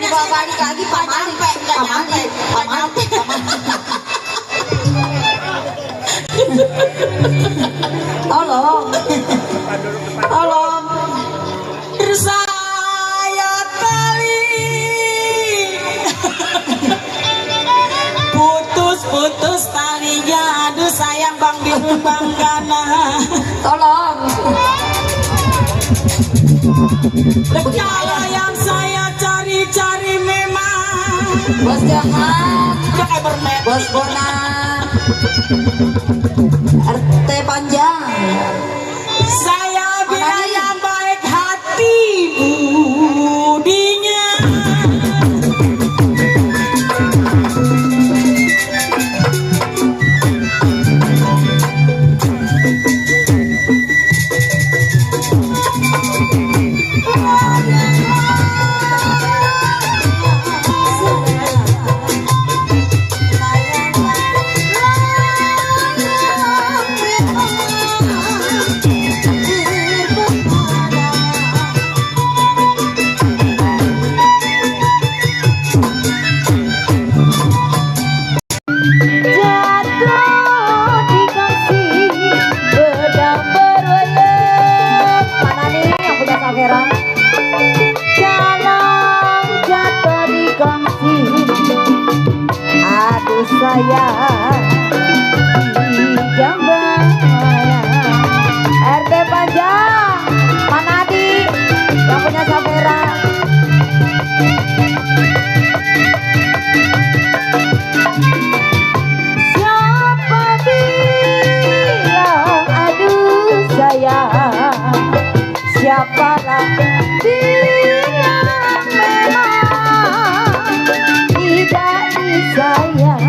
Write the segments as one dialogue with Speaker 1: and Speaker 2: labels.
Speaker 1: dibawa balik lagi Pak Malik. Pak Malik. Tolong. Saya tali putus talinya, aduh sayang Bang Biru Bang Gana. Tolong. Kalau yang saya cari-cari memang bos jahat, bos bonak, RT panjang. Saya bilang yang baik hati budinya. Saya di Jambaya RT Panjang Manadi yang punya Savera. Siapa bilang aduh sayang, siapalah bilang memang tidak disayang.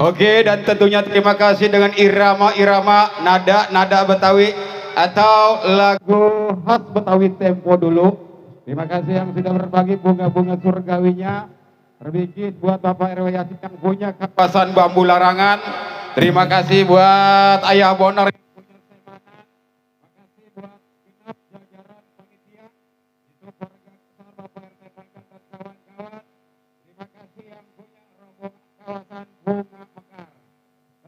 Speaker 2: Oke, dan tentunya terima kasih dengan irama-irama nada Betawi atau lagu khas Betawi tempo dulu. Terima kasih yang sudah berbagi bunga-bunga surgawinya. Terbikis buat Bapak RW Yasin yang punya kawasan bambu larangan. Terima kasih buat Ayah Bonar yang punya semangat. Makasih buat genap jajaran panitia, itu keluarga besar Bapak RT Pangkat dan kawan-kawan. Terima kasih yang punya rombongan kawasan bunga mekar.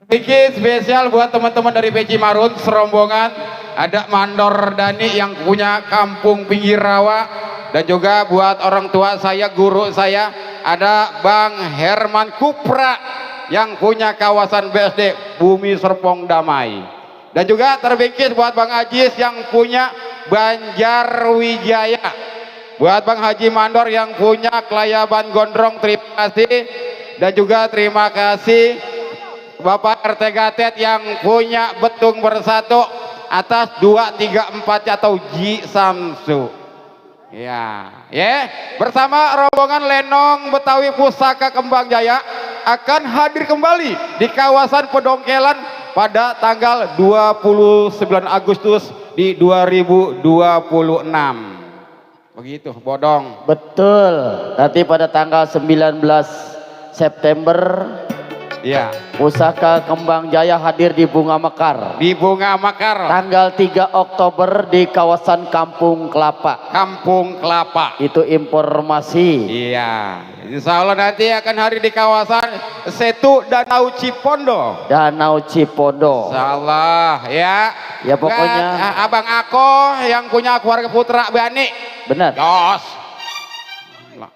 Speaker 2: Terbikis spesial buat teman-teman dari Peci Marun serombongan. Ada Mandor Dani yang punya kampung pinggir rawa, dan juga buat orang tua saya, guru saya, ada Bang Herman Kupra yang punya kawasan BSD Bumi Serpong Damai. Dan juga terbikis buat Bang Ajis yang punya Banjarwijaya, buat Bang Haji Mandor yang punya Kelayaban Gondrong, terima kasih. Dan juga terima kasih Bapak RT Gatet yang punya Betung Bersatu atas 234 atau Ji Samsu. Ya, bersama rombongan Lenong Betawi Pusaka Kembang Jaya akan hadir kembali di kawasan Pedongkelan pada tanggal 29 Agustus di 2026. Begitu, Bodong.
Speaker 3: Betul. Nanti pada tanggal 19 September
Speaker 2: ya,
Speaker 3: Pusaka Kembang Jaya hadir di Bunga Mekar.
Speaker 2: Di Bunga Mekar.
Speaker 3: Tanggal 3 Oktober di kawasan Kampung Kelapa.
Speaker 2: Kampung Kelapa.
Speaker 3: Itu informasi.
Speaker 2: Iya, insya Allah nanti akan hadir di kawasan Setu Danau Cipondo.
Speaker 3: Danau Cipondo.
Speaker 2: Insya Allah ya.
Speaker 3: Ya pokoknya.
Speaker 2: Abang Ako yang punya keluarga Putra Bani.
Speaker 3: Benar.
Speaker 2: Dos.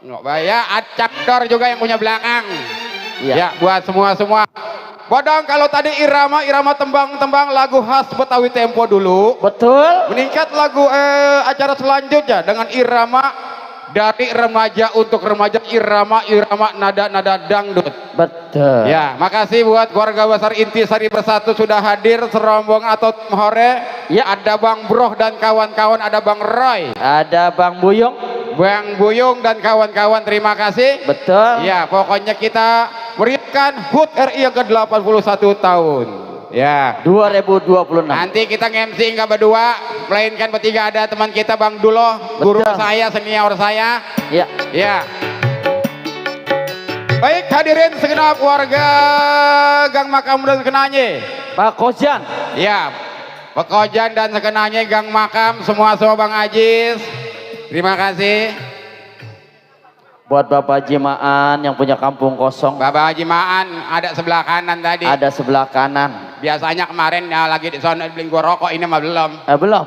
Speaker 2: Nggak bayar. Acakdor juga yang punya belakang. Ya, buat semua. Bodong, kalau tadi irama tembang-tembang lagu khas Betawi tempo dulu.
Speaker 3: Betul.
Speaker 2: Meningkat lagu acara selanjutnya dengan irama dari remaja untuk remaja, irama nada dangdut.
Speaker 3: Betul.
Speaker 2: Ya, makasih buat keluarga besar Intisari Bersatu sudah hadir serombong atau tim hore. Ya, ada Bang Broh dan kawan-kawan, ada Bang Roy,
Speaker 3: ada Bang Buyung
Speaker 2: dan kawan-kawan, terima kasih.
Speaker 3: Betul.
Speaker 2: Ya, pokoknya kita beri merayakan HUT RI yang ke-81 tahun. Ya.
Speaker 3: 2026.
Speaker 2: Nanti kita nge-MC nggak berdua, melainkan bertiga, ada teman kita Bang Dulo, guru
Speaker 3: Betul.
Speaker 2: saya, senior saya.
Speaker 3: Ya.
Speaker 2: Ya. Baik hadirin segenap warga Gang Makam dan sekenanya.
Speaker 3: Pak Kojan.
Speaker 2: Ya. Pak Kojan dan sekenanya Gang Makam, semua Bang Ajis. Terima kasih.
Speaker 3: Buat Bapak Jimaan yang punya kampung kosong.
Speaker 2: Bapak Haji Maan ada sebelah kanan tadi.
Speaker 3: Ada sebelah kanan.
Speaker 2: Biasanya kemarin ya lagi di sana beli gua rokok, ini mah belum.
Speaker 3: Belum.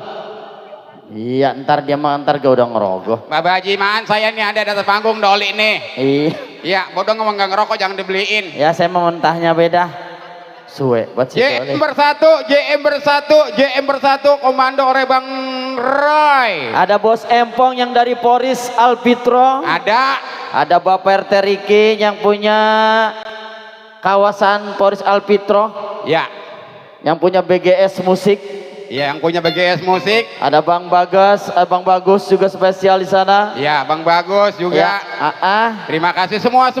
Speaker 3: Iya, ntar dia mah ntar gak udah ngerogoh.
Speaker 2: Bapak Haji Maan saya nih ada di atas panggung doli nih.
Speaker 3: Iya.
Speaker 2: Iya, bodoh ngomong gak ngerokok jangan dibeliin.
Speaker 3: Ya saya mau mentahnya beda. Suwe buat si
Speaker 2: JM bersatu, JM bersatu, komando oleh Bang Roy.
Speaker 3: Ada Bos Empong yang dari Poris Alpitro. Ada Bapak RT Riki yang punya kawasan Poris Alpitro.
Speaker 2: Ya.
Speaker 3: Yang punya BGS musik.
Speaker 2: Ya, yang punya BGS musik.
Speaker 3: Ada Bang Bagas, Bang Bagus juga spesial di sana.
Speaker 2: Ya, Bang Bagus juga.
Speaker 3: Ya.
Speaker 2: Terima kasih semua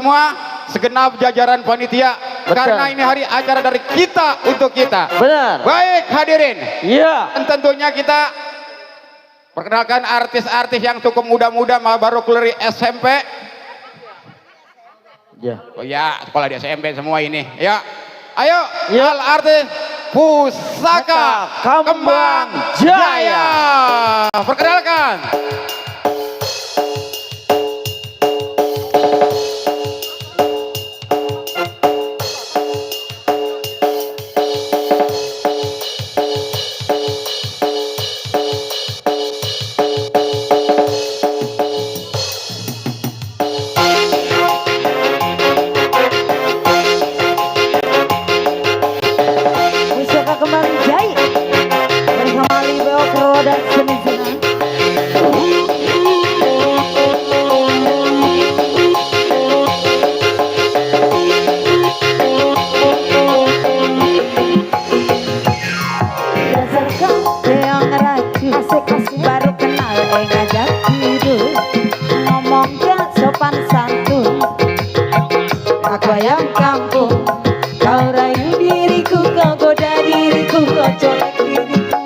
Speaker 2: segenap jajaran panitia.
Speaker 3: Betul.
Speaker 2: Karena ini hari acara dari kita untuk kita.
Speaker 3: Benar.
Speaker 2: Baik hadirin.
Speaker 3: Iya.
Speaker 2: Dan tentunya kita perkenalkan artis-artis yang cukup muda-muda, baru keluar dari SMP.
Speaker 3: Ya.
Speaker 2: Oh ya, sekolah di SMP semua ini. Ya. Ayo,
Speaker 3: Ya.
Speaker 2: artis Pusaka
Speaker 3: Kembang
Speaker 2: Jaya. Perkenalkan.
Speaker 1: Pusaka Kembang Jaya bersama Libeo Pro dan Seni Senang. Dasarkan yang racun, asik-asik baru kenal ngajak tidur, ngomong gak sopan santun. Aku ayam kampung, kau rayu diriku, kau goda diriku, kau colek diriku.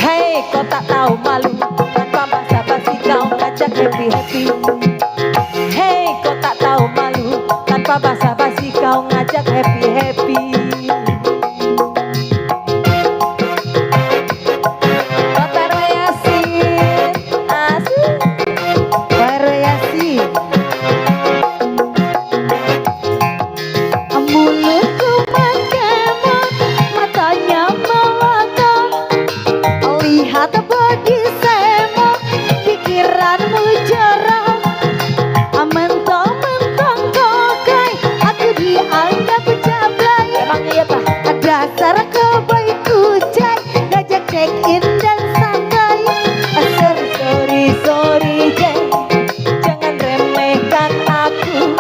Speaker 1: Hei, kau tak tahu malu, tanpa basa-basi kau ngajak happy-happy. Hei, kau tak tahu malu, tanpa basa-basi kau ngajak happy-happy. Bapak Roy Yasin, asik. Bapak Roy Yasin. Mulutku mengemot, matanya melonjak, lihat body semok, pikiranmu jorok. Mentang-mentang kokai, aku dianggap jablay. Emang iya tak? Dasar kebay kucai, ngajak check in dan santai. Sorry Jay, jangan remehkan aku.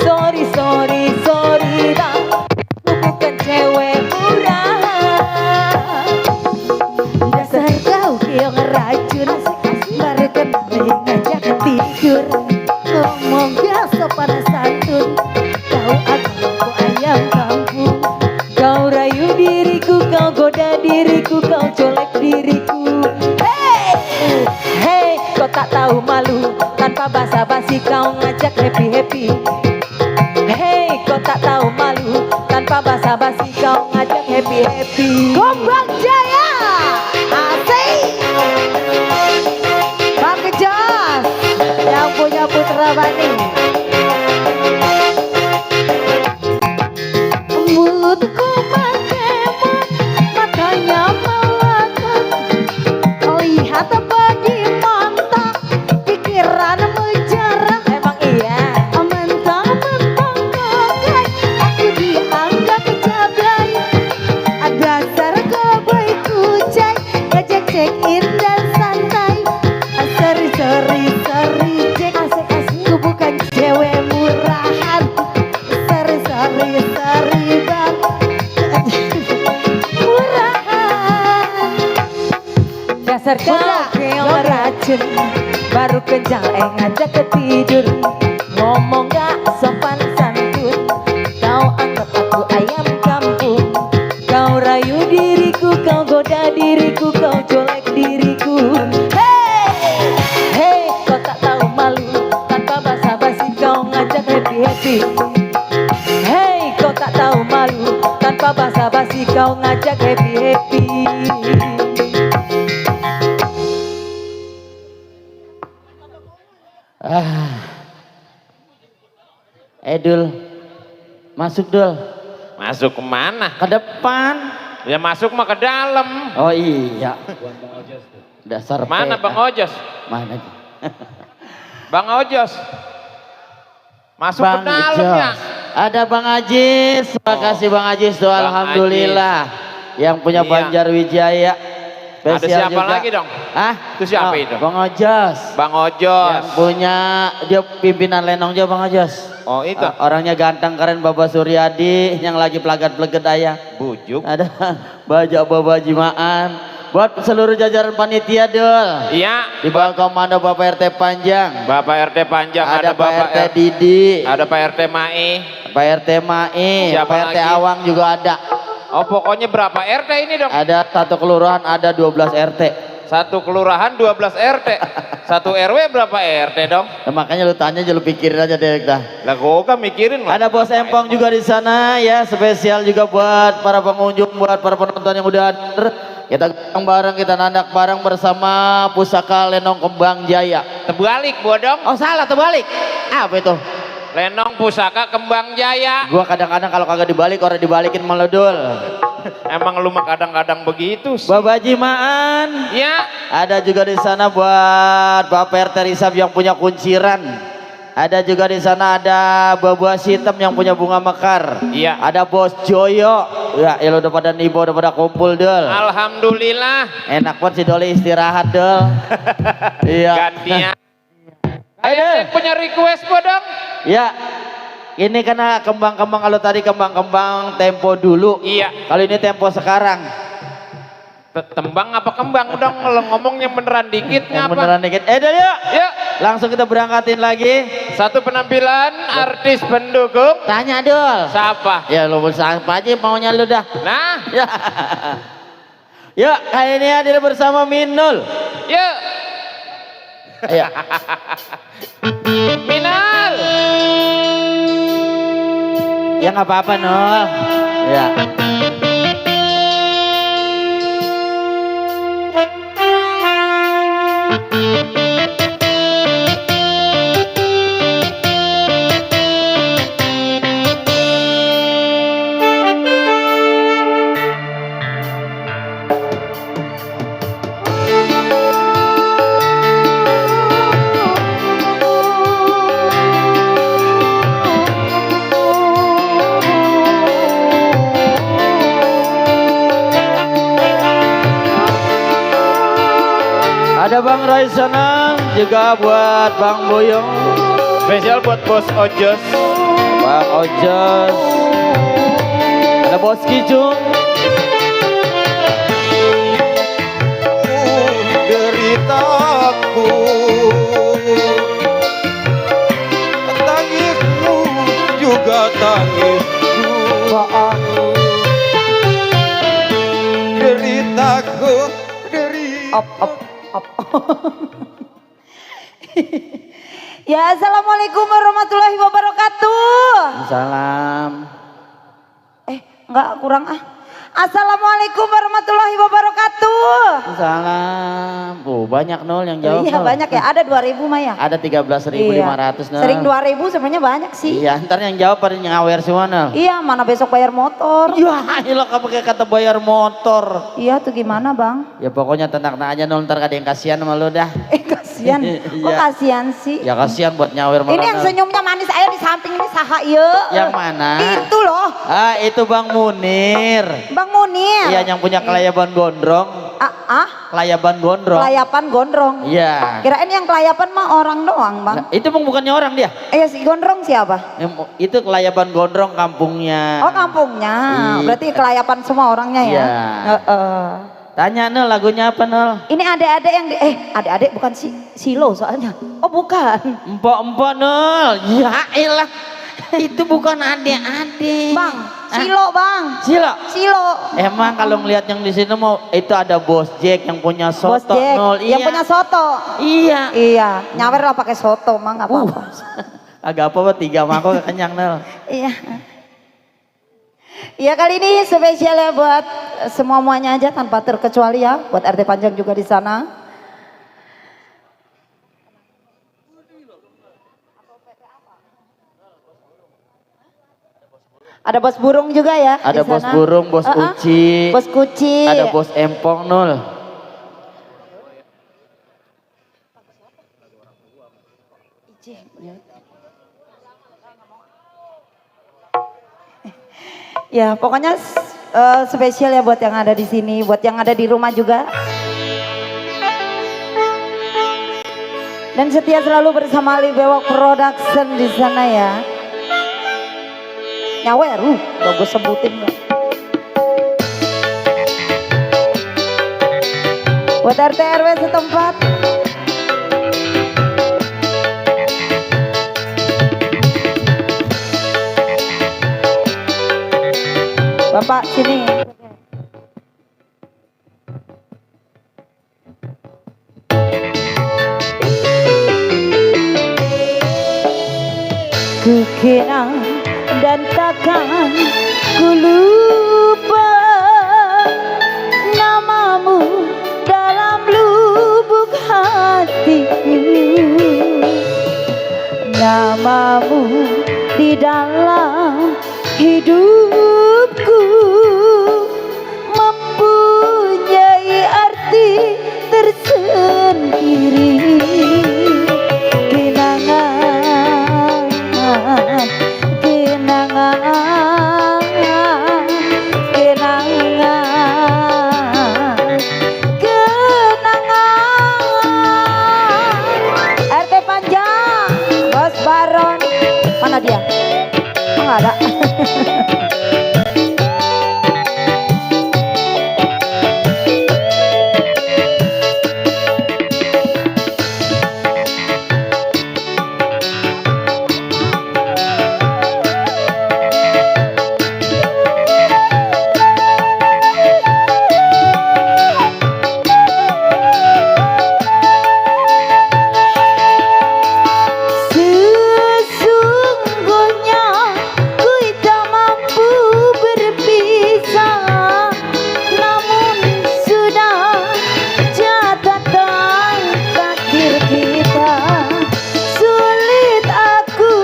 Speaker 1: Sorry dah, aku bukan cewek murahan. Dasar kau yang racun, baru kenal ngajak tidur, ngomong gak sopan santun. Kau aku ayam kampung, kau rayu diriku, kau goda diriku, kau colek diriku. Hei, kau tak tahu malu, tanpa basa-basi kau ngajak happy-happy. Hei, kau tak tahu malu, tanpa basa-basi kau ngajak happy-happy. Kembang Jaya, asik. Bang Kejas, yang punya Putra Bani. Mulutku mengemot, matanya melekut, lihat body mantap, pikiranmu jarang. Emang iya. Mentang-mentang kokai, aku dianggap jablay. Dasar kebay kucai, ngajak check in dan santai. Sorry Jack, asik-asik, ku bukan cewek murahan. Sorry bang, murahan. Dasar kau yang racun, baru kenjang ngajak ketidur, ngomong gak sopan santun. kampung. Kau rayu diriku, kau goda diriku, kau colek diriku. Hei, hei, kau tak tahu malu, tanpa basa-basi kau ngajak happy-happy. Hei, kau tak tahu malu, tanpa basa-basi kau ngajak happy-happy.
Speaker 3: Dul, masuk Dul.
Speaker 4: Masuk kemana?
Speaker 3: Ke depan.
Speaker 4: Ya masuk mah ke dalam.
Speaker 3: Oh iya. Dasar
Speaker 4: Mana
Speaker 3: PA.
Speaker 4: Bang Ojos?
Speaker 3: Mana?
Speaker 4: Bang Ojos. Masuk
Speaker 3: Bang
Speaker 4: ke dalam
Speaker 3: Jos.
Speaker 4: ya.
Speaker 3: Ada Bang Ajis. Terima kasih Bang Ajis tuh.
Speaker 4: Bang
Speaker 3: Alhamdulillah. Yang punya
Speaker 4: Iya.
Speaker 3: Banjar Wijaya.
Speaker 4: Ada
Speaker 3: Spesial
Speaker 4: siapa
Speaker 3: juga.
Speaker 4: lagi dong?
Speaker 3: Hah?
Speaker 4: Itu siapa
Speaker 3: Oh,
Speaker 4: itu?
Speaker 3: Bang Ojos.
Speaker 4: Bang Ojos.
Speaker 3: Yang punya dia pimpinan Lenong juga Bang Ojos.
Speaker 4: Oh itu.
Speaker 3: Orangnya ganteng keren Bapak Suryadi yang lagi pelagat-pelagat ayah.
Speaker 4: Bujuk.
Speaker 3: Ada bajak bawa jimaan buat seluruh jajaran panitia Dul.
Speaker 4: Iya.
Speaker 3: Di bawah komando Bapak RT Panjang.
Speaker 4: Bapak RT Panjang,
Speaker 3: Ada,
Speaker 4: ada
Speaker 3: Pak
Speaker 4: Bapak
Speaker 3: RT Didi,
Speaker 4: ada Pak RT Mai.
Speaker 3: Pak RT Mai,
Speaker 4: Siapa
Speaker 3: Pak RT
Speaker 4: lagi?
Speaker 3: Awang juga ada.
Speaker 4: Oh pokoknya berapa RT ini dong?
Speaker 3: Ada satu kelurahan ada 12 RT.
Speaker 4: Satu kelurahan 12 RT. Satu RW berapa RT dong?
Speaker 3: Nah, makanya lu tanya aja lu pikirin aja deh dah.
Speaker 4: Lah gua kan mikirin lah.
Speaker 3: Ada Bos Empong juga di sana ya, spesial juga buat para pengunjung, buat para penonton yang udah hadir. Kita bareng, kita nandak bareng bersama Pusaka Lenong Kembang Jaya.
Speaker 4: Terbalik bodong.
Speaker 3: Oh salah, terbalik. Apa itu?
Speaker 4: Lenong Pusaka Kembang Jaya.
Speaker 3: Gua kadang-kadang kalau kagak dibalik orang dibalikin meledul.
Speaker 4: Emang lu mah kadang-kadang begitu sih.
Speaker 3: Babaji Maan.
Speaker 4: Ya.
Speaker 3: Ada juga di sana buat Bapak RT Risab yang punya kunciran. Ada juga di sana ada Bapak Sitem yang punya bunga mekar.
Speaker 4: Iya.
Speaker 3: Ada Bos Joyo. Ya, lu udah pada nibo, udah pada kumpul Dul.
Speaker 4: Alhamdulillah.
Speaker 3: Enak banget si Doli istirahat Dul. Iya.
Speaker 4: Gantian.
Speaker 3: Ayo.
Speaker 4: Yang punya request bodong.
Speaker 3: Ya. Ini karena kembang-kembang, kalau tadi kembang-kembang tempo dulu.
Speaker 4: Iya.
Speaker 3: Kalau ini tempo sekarang.
Speaker 4: Tembang apa kembang dong? Kalau ngomongnya beneran dikit
Speaker 3: Yang
Speaker 4: ngapa?
Speaker 3: beneran dikit. Dul yuk.
Speaker 4: Yuk.
Speaker 3: Langsung kita berangkatin lagi.
Speaker 4: Satu penampilan artis pendukung.
Speaker 3: Tanya Dul.
Speaker 4: Siapa?
Speaker 3: Ya lu apa aja maunya lu dah.
Speaker 4: Nah,
Speaker 3: Ya. Yuk, kali ini hadir bersama Minul.
Speaker 4: yuk.
Speaker 3: Ayo.
Speaker 4: Minal.
Speaker 3: Ya nggak apa-apa Nul. Ya. Ada Bang Rai Sanang, juga buat Bang Boyong,
Speaker 4: Spesial buat Bos Ojos.
Speaker 3: Bang Ojos, ada Bos Kijung,
Speaker 2: Deritaku, tangismu juga tangisku. Deritaku,
Speaker 1: Op, op, op. Ya, assalamualaikum warahmatullahi wabarakatuh.
Speaker 3: salam.
Speaker 1: Enggak, kurang ah. Assalamualaikum warahmatullahi wabarakatuh.
Speaker 3: Salam. Banyak Nol yang jawab.
Speaker 1: Iya
Speaker 3: Nol.
Speaker 1: banyak ya, ada 2000 mah ya.
Speaker 3: Ada 13.500 Nol.
Speaker 1: Sering 2000 sebenarnya banyak sih.
Speaker 3: Iya, ntar yang jawab pada nyawer semua Nol.
Speaker 1: Iya, mana besok bayar motor.
Speaker 3: Ya, ilah kamu pakai kata bayar motor.
Speaker 1: Iya tuh gimana bang?
Speaker 3: Ya pokoknya tenang aja Nol, ntar ada yang kasihan sama lu dah.
Speaker 1: Kasihan. Kok
Speaker 3: Iya.
Speaker 1: kasihan sih?
Speaker 3: Ya kasihan buat nyawer malah.
Speaker 1: Ini yang
Speaker 3: Nol.
Speaker 1: senyumnya manis, ayo di samping ini saha iya.
Speaker 3: Yang mana?
Speaker 1: Itu loh,
Speaker 3: Ah, itu Bang Munir.
Speaker 1: Bang Munir.
Speaker 3: Iya, yang punya kelayaban gondrong. Kelayaban gondrong.
Speaker 1: Kelayapan gondrong.
Speaker 3: Iya.
Speaker 1: Kirain yang kelayapan mah orang doang bang.
Speaker 3: Nah, itu Bang bukannya orang dia.
Speaker 1: Si gondrong siapa?
Speaker 3: Itu kelayaban gondrong kampungnya.
Speaker 1: Oh kampungnya,
Speaker 3: Iya.
Speaker 1: berarti kelayapan semua orangnya ya?
Speaker 3: Iya. Tanya Nol, lagunya apa Nol?
Speaker 1: Ini adik-adik yang adik-adik bukan Silo soalnya. Oh bukan.
Speaker 3: Empok-empok Nol. Ya elah. Itu bukan adik-adik.
Speaker 1: Bang, Silo bang.
Speaker 3: Sila.
Speaker 1: Silo.
Speaker 3: Emang kalau ngelihat yang di sini mau itu ada Bos Jack yang punya soto
Speaker 1: Bos Jack,
Speaker 3: nol.
Speaker 1: yang
Speaker 3: Iya.
Speaker 1: punya soto.
Speaker 3: Iya.
Speaker 1: Iya, nyawer lah pakai soto mah nggak apa-apa.
Speaker 3: Agak apa 3 mangkok kenyang nol.
Speaker 1: Iya. Iya kali ini spesial ya buat semuanya aja tanpa terkecuali ya, buat RT Panjang juga di sana. Ada bos burung juga ya.
Speaker 3: Ada
Speaker 1: di
Speaker 3: Bos
Speaker 1: sana.
Speaker 3: Burung, Bos Uci.
Speaker 1: Bos kuci.
Speaker 3: Ada Bos Empong nol.
Speaker 1: Ya pokoknya spesial ya buat yang ada di sini, buat yang ada di rumah juga. Dan setia selalu bersama Ali Bewok Production di sana ya. Nyawer, udah gue sebutin gak. Buat RT RW setempat. Bapak sini. Ku kenang dan takkan ku lupa namamu dalam lubuk hatiku, namamu di dalam hidupku mempunyai arti tersendiri. Kenangan, kenangan, kenangan, kenangan. RT Panjang, Bos Baron, mana dia? Oh, nggak ada. Sesungguhnya ku tak mampu berpisah, namun sudah catatan takdir kita. Sulit aku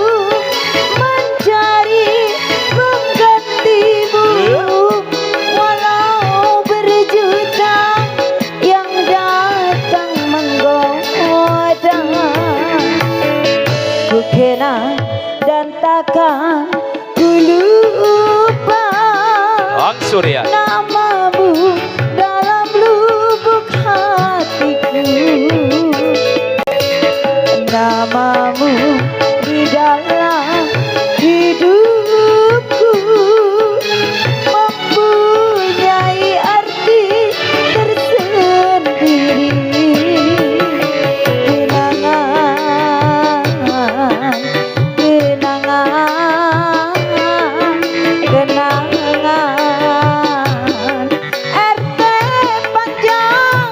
Speaker 1: mencari penggantimu, walau berjuta yang datang menggoda. Ku kenang dan takkan ku lupa
Speaker 4: Bang Surya.
Speaker 1: namamu dalam lubuk hatiku, namamu di dalam hidupku mempunyai arti tersendiri. Kenangan, kenangan, kenangan. RT Panjang.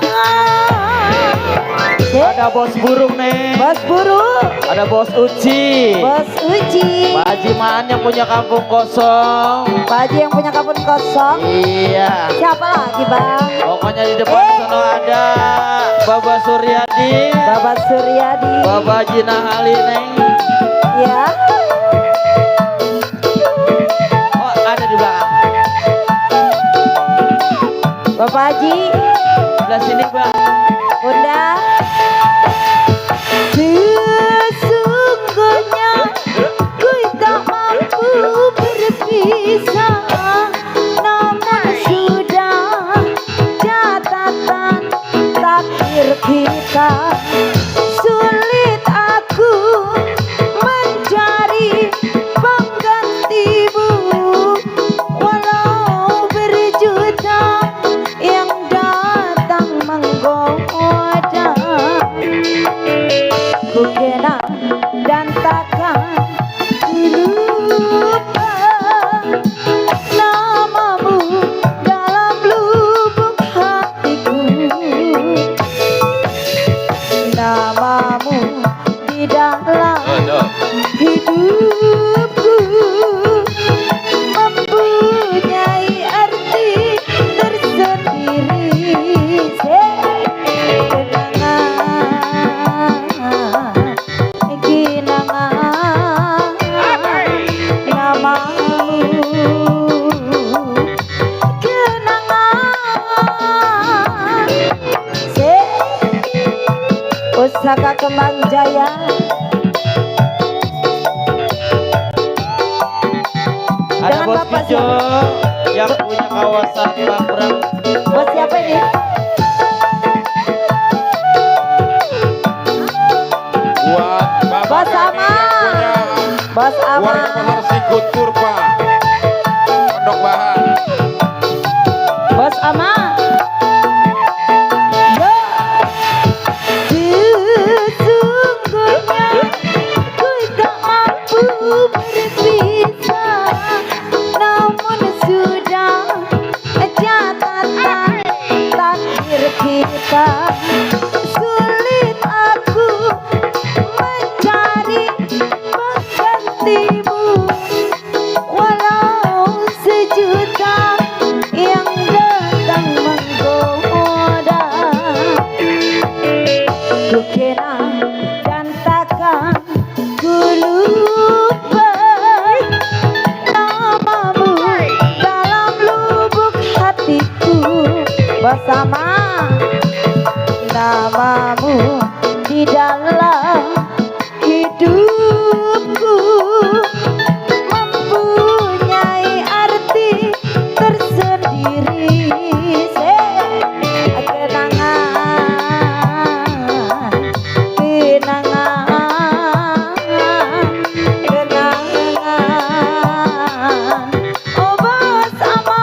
Speaker 3: Ada Bos Burung nih.
Speaker 1: Bos Burung,
Speaker 3: Ada Bos Uci.
Speaker 1: Bos Uci,
Speaker 3: Pak Haji Maan yang punya kampung kosong.
Speaker 1: Pak Haji yang punya kebun kosong.
Speaker 3: Iya.
Speaker 1: Siapa lagi bang?
Speaker 3: Pokoknya di depan sana ada Bapak Suryadi,
Speaker 1: Bapak Suryadi.
Speaker 3: Bapak Jinah Ali Neng.
Speaker 1: Ya.
Speaker 3: Oh ada di belakang.
Speaker 1: Bapak Haji,
Speaker 3: Sebelah sini Bang.
Speaker 1: Bunda. Sesungguhnya ku tak mampu berpisah, namun sudah catatan takdir kita. Sulit aku mencari penggantimu, walau berjuta yang datang menggoda. Pusaka Kembang Jaya.
Speaker 3: Ada
Speaker 1: Dengan
Speaker 3: Bos
Speaker 1: Bapak
Speaker 3: Kijo yang punya kawasan Bangbrang.
Speaker 1: Bos siapa ini?
Speaker 2: Buat Bapak
Speaker 1: Bos
Speaker 2: Gani
Speaker 1: Ama.
Speaker 2: yang punya
Speaker 1: Bos Ama.
Speaker 2: warga pasar Sikut Purba, Pondok Bahan.
Speaker 1: Bos Ama. Yo. Sesungguhnya ku tak mampu berpisah, namun sudah catatan takdir kita. Sulit aku mencari penggantimu, walau sejuta yang datang menggoda. Ku kira dan takkan ku lupa namamu dalam lubuk hatiku, bersama namamu di dalam hidupku, mempunyai arti tersendiri. Kenangan, kenangan, kenangan, oh bersama.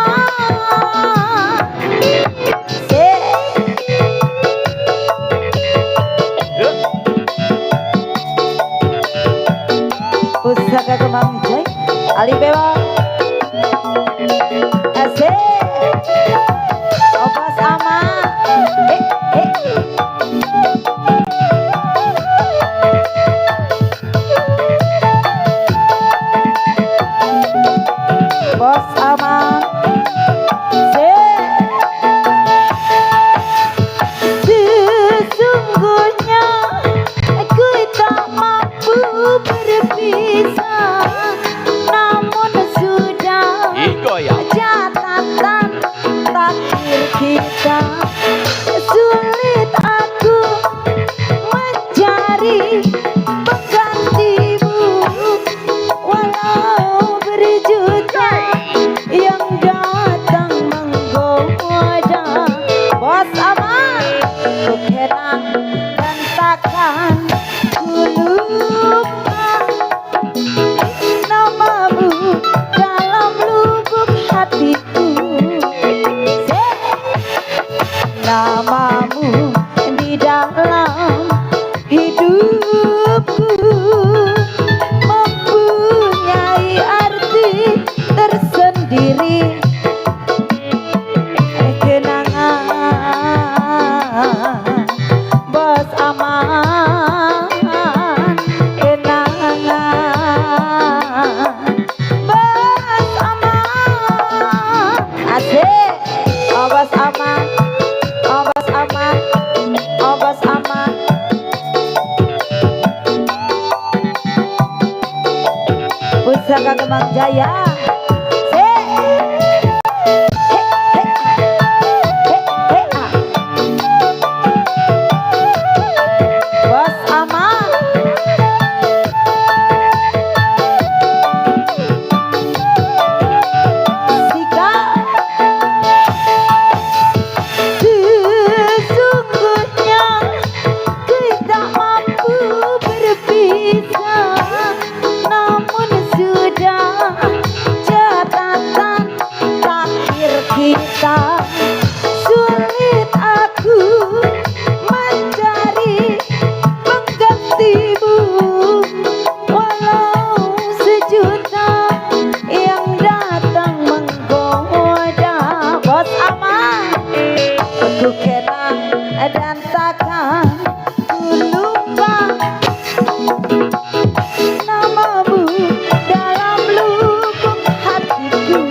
Speaker 1: Pusaka Kembang Jaya, Ali Bewa, asik, oh bersama. Bos Ama. Sesungguhnya aku tak mampu berpisah, namun sudah catatan takdir kita. Sulit aku mencari penggantimu, walau berjuta yang datang menggoda. Bos Ama, ku kira dan takkan ku lupa namamu dalam lubuk hatiku. Namamu di dalam hidupku, mempunyai arti tersendiri. Kenangan, Bos Aman, kenangan, Bos Aman, asik, oh Bos Aman, oh Bos Aman, oh Bos Aman. Pusaka Kembang Jaya. Bos Aman. Sika. Sesungguhnya ku tak mampu berpisah, namun sudah catatan takdir kita. Sulit aku mencari penggantimu, walau sejuta yang datang menggoda. Bos Aman, ku kira dan takkan ku lupa namamu dalam lubuk hatiku.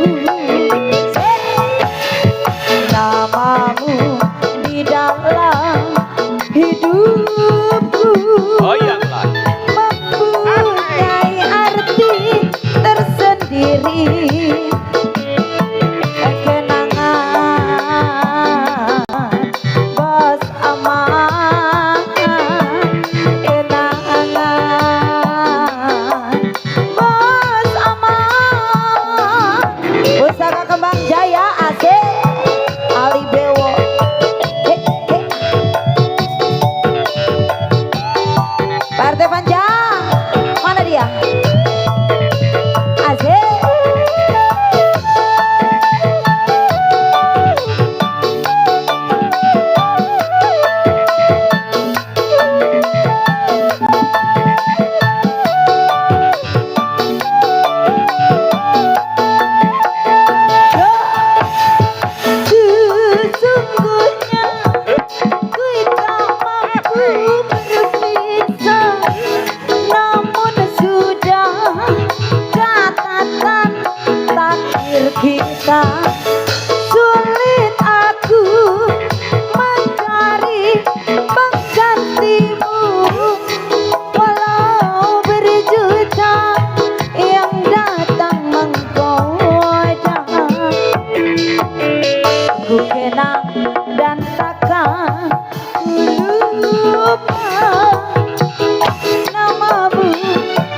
Speaker 1: ku kenang dan takkan lupa namamu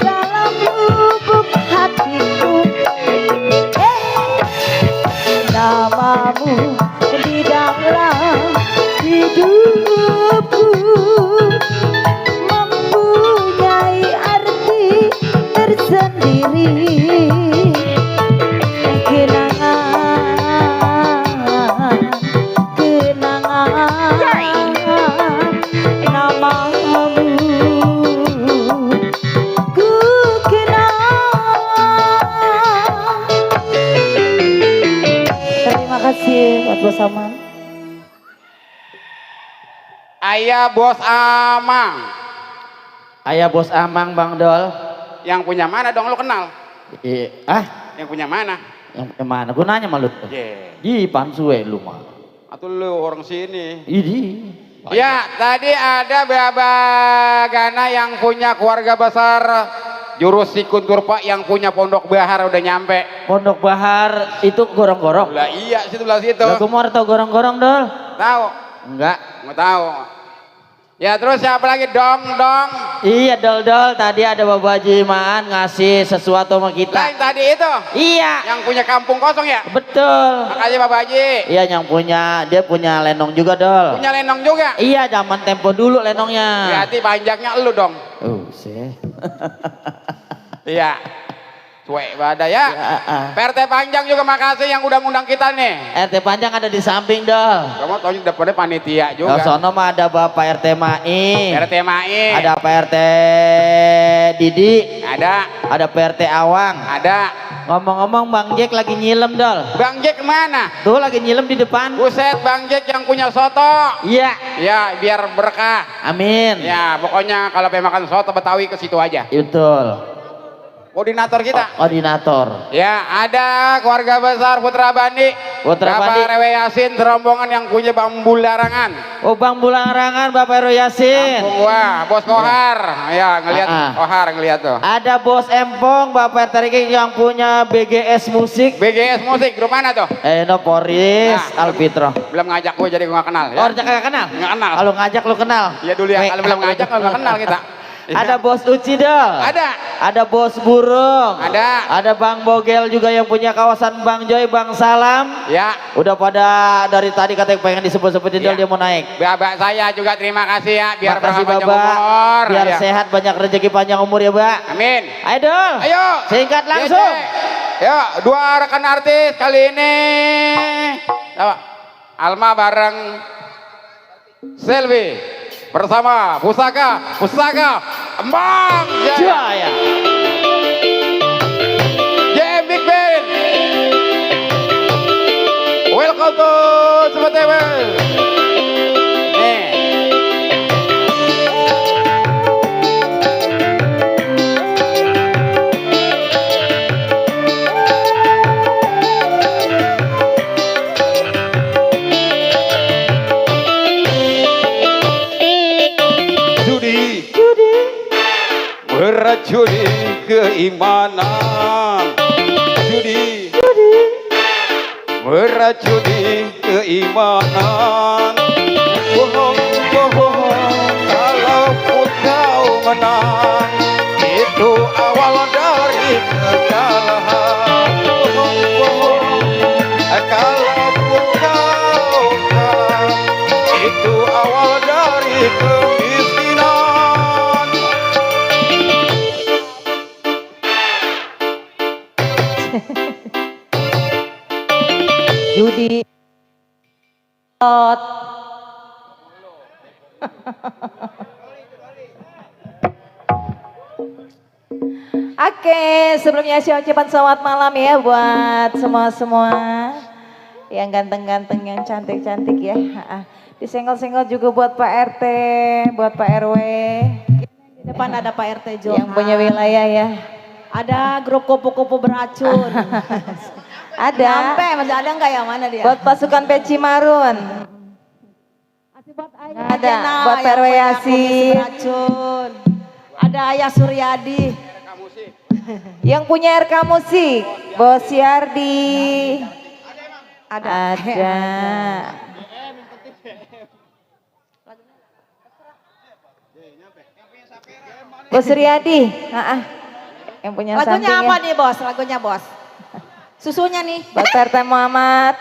Speaker 1: dalam lubuk hatiku. Namamu di dalam hidupku mempunyai arti tersendiri. Kenangan, kenangan namamu ku kenang. Terima kasih buat Bos Amang.
Speaker 2: Ayah Bos Amang.
Speaker 3: Ayah Bos Amang Bang Dol.
Speaker 2: Yang punya mana dong, lu kenal?
Speaker 3: Yang
Speaker 2: Yang punya mana?
Speaker 3: mana? Gue nanya malu. Di pansue lu mah.
Speaker 2: Atau lu orang sini?
Speaker 3: Ini.
Speaker 2: Ya, tadi ada Babagana yang punya keluarga besar Jurus Sikun Turpa yang punya Pondok Bahar udah nyampe.
Speaker 3: Pondok Bahar itu gorong-gorong.
Speaker 2: Lah iya, situ belah situ.
Speaker 3: Lah gue mau tau gorong-gorong Dol.
Speaker 2: Tahu?
Speaker 3: Enggak.
Speaker 2: Nggak tahu. Ya terus siapa lagi? Dong.
Speaker 3: Iya Dol tadi ada Bapak Haji Iman ngasih sesuatu sama kita.
Speaker 2: Lain tadi itu.
Speaker 3: Iya.
Speaker 2: Yang punya kampung kosong ya?
Speaker 3: Betul.
Speaker 2: Makasih Bapak Haji.
Speaker 3: Iya yang punya, dia punya lenong juga Dol.
Speaker 2: Punya lenong juga?
Speaker 3: Iya zaman tempo dulu lenongnya.
Speaker 2: Berarti panjangnya lu dong.
Speaker 3: Sih.
Speaker 2: Iya. Cuek badai ya. PRT Panjang juga makasih yang udah ngundang kita nih.
Speaker 3: RT Panjang ada di samping Dol.
Speaker 2: Kamu tau depannya panitia
Speaker 3: Kalau
Speaker 2: juga.
Speaker 3: sono mah ada Bapak RT Mai.
Speaker 2: RT Mai.
Speaker 3: Ada Pak RT Didi.
Speaker 2: Ada.
Speaker 3: Ada PRT Awang.
Speaker 2: Ada.
Speaker 3: Ngomong-ngomong Bang Jack lagi nyilem Dol.
Speaker 2: Bang Jack kemana?
Speaker 3: Tuh lagi nyilem di depan.
Speaker 2: Buset, Bang Jack yang punya soto.
Speaker 3: Iya.
Speaker 2: Ya, biar berkah.
Speaker 3: Amin.
Speaker 2: Ya, pokoknya kalau pengen makan soto Betawi ke situ aja.
Speaker 3: Betul.
Speaker 2: Koordinator kita.
Speaker 3: Koordinator.
Speaker 2: Ya, ada keluarga besar Putra Bandi.
Speaker 3: Putra
Speaker 2: Bapak
Speaker 3: Bandi.
Speaker 2: Rewe Yasin, rombongan yang punya bambu larangan.
Speaker 3: Oh Bang Bularangan Bapak Heru Yasin.
Speaker 2: Kampung gua, Bos Kohar. Ya, ngelihat Kohar ngelihat tuh.
Speaker 3: Ada Bos Empong Bapak RT yang punya BGS Musik.
Speaker 2: BGS Musik, grup mana tuh?
Speaker 3: Poris
Speaker 2: Nah,
Speaker 3: Alfitro.
Speaker 2: Belum ngajak gua jadi gua nggak kenal ya.
Speaker 3: Oh, gak kenal?
Speaker 2: Nggak kenal.
Speaker 3: Kalau ngajak lu kenal.
Speaker 2: Iya dulu ya, kalau belum ngajak kalau nggak kenal kita.
Speaker 3: Ada Bos Uci Dol. Ada Bos Burung. Ada Bang Bogel juga yang punya kawasan Bang Joy, Bang Salam.
Speaker 2: Ya.
Speaker 3: Udah pada dari tadi katanya pengen disebut-sebutin Dol, dia mau naik.
Speaker 2: Bapak saya juga terima kasih ya, biar
Speaker 3: Makasih
Speaker 2: panjang
Speaker 3: Bapak.
Speaker 2: umur.
Speaker 3: Biar
Speaker 2: Ya.
Speaker 3: sehat, banyak rezeki, panjang umur ya, Pak.
Speaker 2: Amin.
Speaker 3: Ayo Dol.
Speaker 2: Ayo.
Speaker 3: Singkat langsung.
Speaker 2: Ya, dua rekan artis kali ini. Alma bareng Selvi bersama Pusaka Embang
Speaker 3: Jaya.
Speaker 2: JM Big Band. Welcome to Semetewe. Nih. Beracuni keimanan, judi beracuni keimanan. Bohong kalaupun kau menang, itu awal dari kekalahan. Bohong kalaupun kau kalah, itu awal dari kemiskinan.
Speaker 1: Judi. Oke, sebelumnya saya ucapkan selamat malam ya buat semua-semua yang ganteng-ganteng, yang cantik-cantik ya. Disenggol-senggol juga buat Pak RT, buat Pak RW.
Speaker 5: Di depan ada Pak RT Johan.
Speaker 1: Yang punya wilayah ya.
Speaker 5: Ada grup kupu-kupu beracun.
Speaker 1: Ada.
Speaker 5: Nyampe, masih ada nggak yang mana dia?
Speaker 1: Buat pasukan Peci Marun.
Speaker 5: Buat Ayah
Speaker 1: Ada,
Speaker 5: Jena
Speaker 1: buat
Speaker 5: yang
Speaker 1: PRW
Speaker 5: punya
Speaker 1: Yasin.
Speaker 5: komisi beracun. Ada Ayah Suryadi.
Speaker 1: Yang punya RK Musik, Bos Yardi.
Speaker 5: Ada.
Speaker 1: Bos Riyadi, yang punya
Speaker 5: Lagunya
Speaker 1: sampingnya.
Speaker 5: apa nih bos? Lagunya bos. Susunya nih.
Speaker 1: Bos RT Muhammad.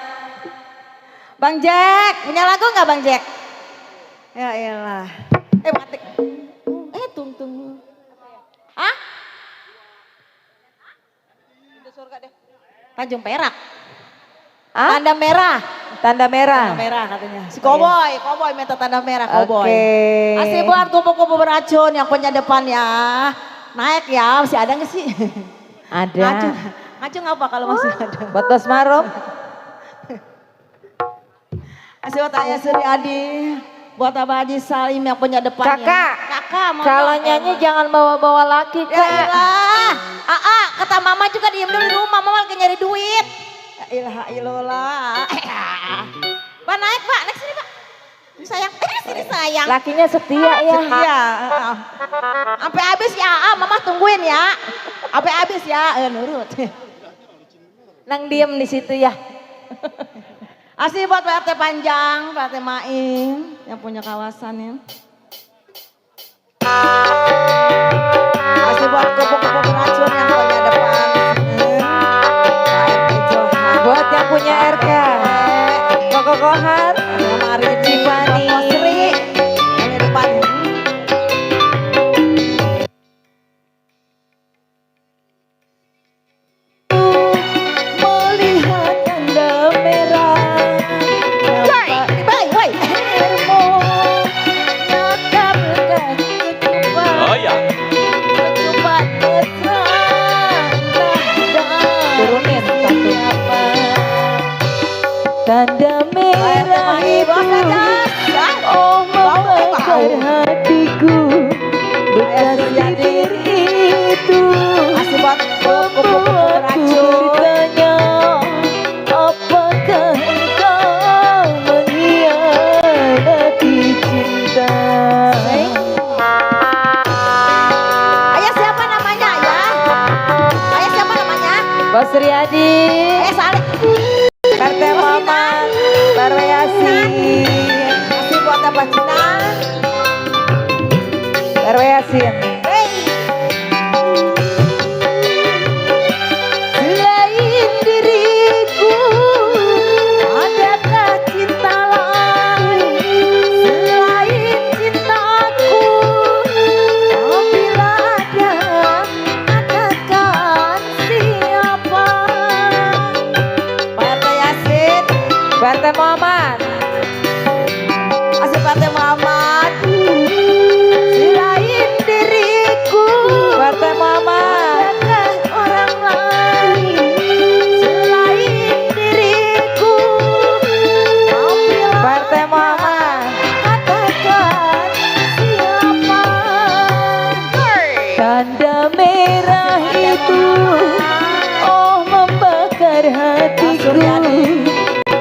Speaker 5: Bang Jack, punya lagu nggak Bang Jack? Ya elah. Batik. Tunggu. Hah? Surga deh. Tanjung Perak.
Speaker 1: Ah?
Speaker 5: Tanda merah.
Speaker 1: Tanda merah.
Speaker 5: Tanda merah katanya. Si Koboy minta tanda merah Koboy.
Speaker 1: Oke.
Speaker 5: Asih buat kupu-kupu beracun yang punya depan ya. Naik ya, masih ada nggak sih?
Speaker 1: Ada.
Speaker 5: Ngacung apa kalau masih ada?
Speaker 1: Buat Bos Marom.
Speaker 5: Asih buat Ayah Suryadi. Buat Abah Haji Salim yang punya depannya. Kakak mau
Speaker 1: Kalau
Speaker 5: dong.
Speaker 1: nyanyi jangan bawa-bawa laki,
Speaker 5: Ya
Speaker 1: Kak.
Speaker 5: ilah. Kata mama juga diem dulu di rumah, mama lagi nyari duit. Ya ilah ilola. Pak naik pak, naik sini pak. Ini sayang, sini sayang.
Speaker 1: Lakinya setia ya.
Speaker 5: Iya. Sampai habis ya, mama tungguin ya. Sampai habis ya, nurut.
Speaker 1: Nang diem di situ ya.
Speaker 5: Asih buat PRT Panjang, PRT Main yang punya kawasan ya. Asih buat kupu-kupu beracun yang punya depan. PRT Johan.
Speaker 1: Buat yang punya RK. Kokokohan.
Speaker 5: Mari
Speaker 1: Cipani.
Speaker 5: Sri. Yang depan.
Speaker 1: Melihat tanda merah.
Speaker 5: Woi.
Speaker 1: Airmu. Nada bekas kecupan.
Speaker 4: Oh ya.
Speaker 1: Kecupan mesra. Turunin satu. Tanda merah itu. Oh membakar hatiku. Bekas bibir itu.
Speaker 5: Asih buat kupu-kupu
Speaker 1: Membuatku
Speaker 5: beracun.
Speaker 1: bertanya, apakah engkau mengkhianati cinta?
Speaker 5: Ayah siapa namanya ya? Ayah siapa namanya?
Speaker 1: Bos Riyadi,
Speaker 5: Ayah Saleh.
Speaker 1: RT Maman, RW Yasin,
Speaker 5: Masih buat apa Cina?
Speaker 1: RW Yasin.
Speaker 5: Hey.
Speaker 1: Selain diriku, adakah cinta lain? Selain cintaku, apabila ada, katakan siapa?
Speaker 5: Pak RT Yasin.
Speaker 1: Pak RT Muhammad.
Speaker 5: Asih Pak RT Muhammad.
Speaker 1: Selain diriku, Pak RT Muhammad. Adakah orang lain? Selain diriku, apabila Pak RT Muhammad. Katakan siapa? Tanda merah itu, oh membakar hatiku.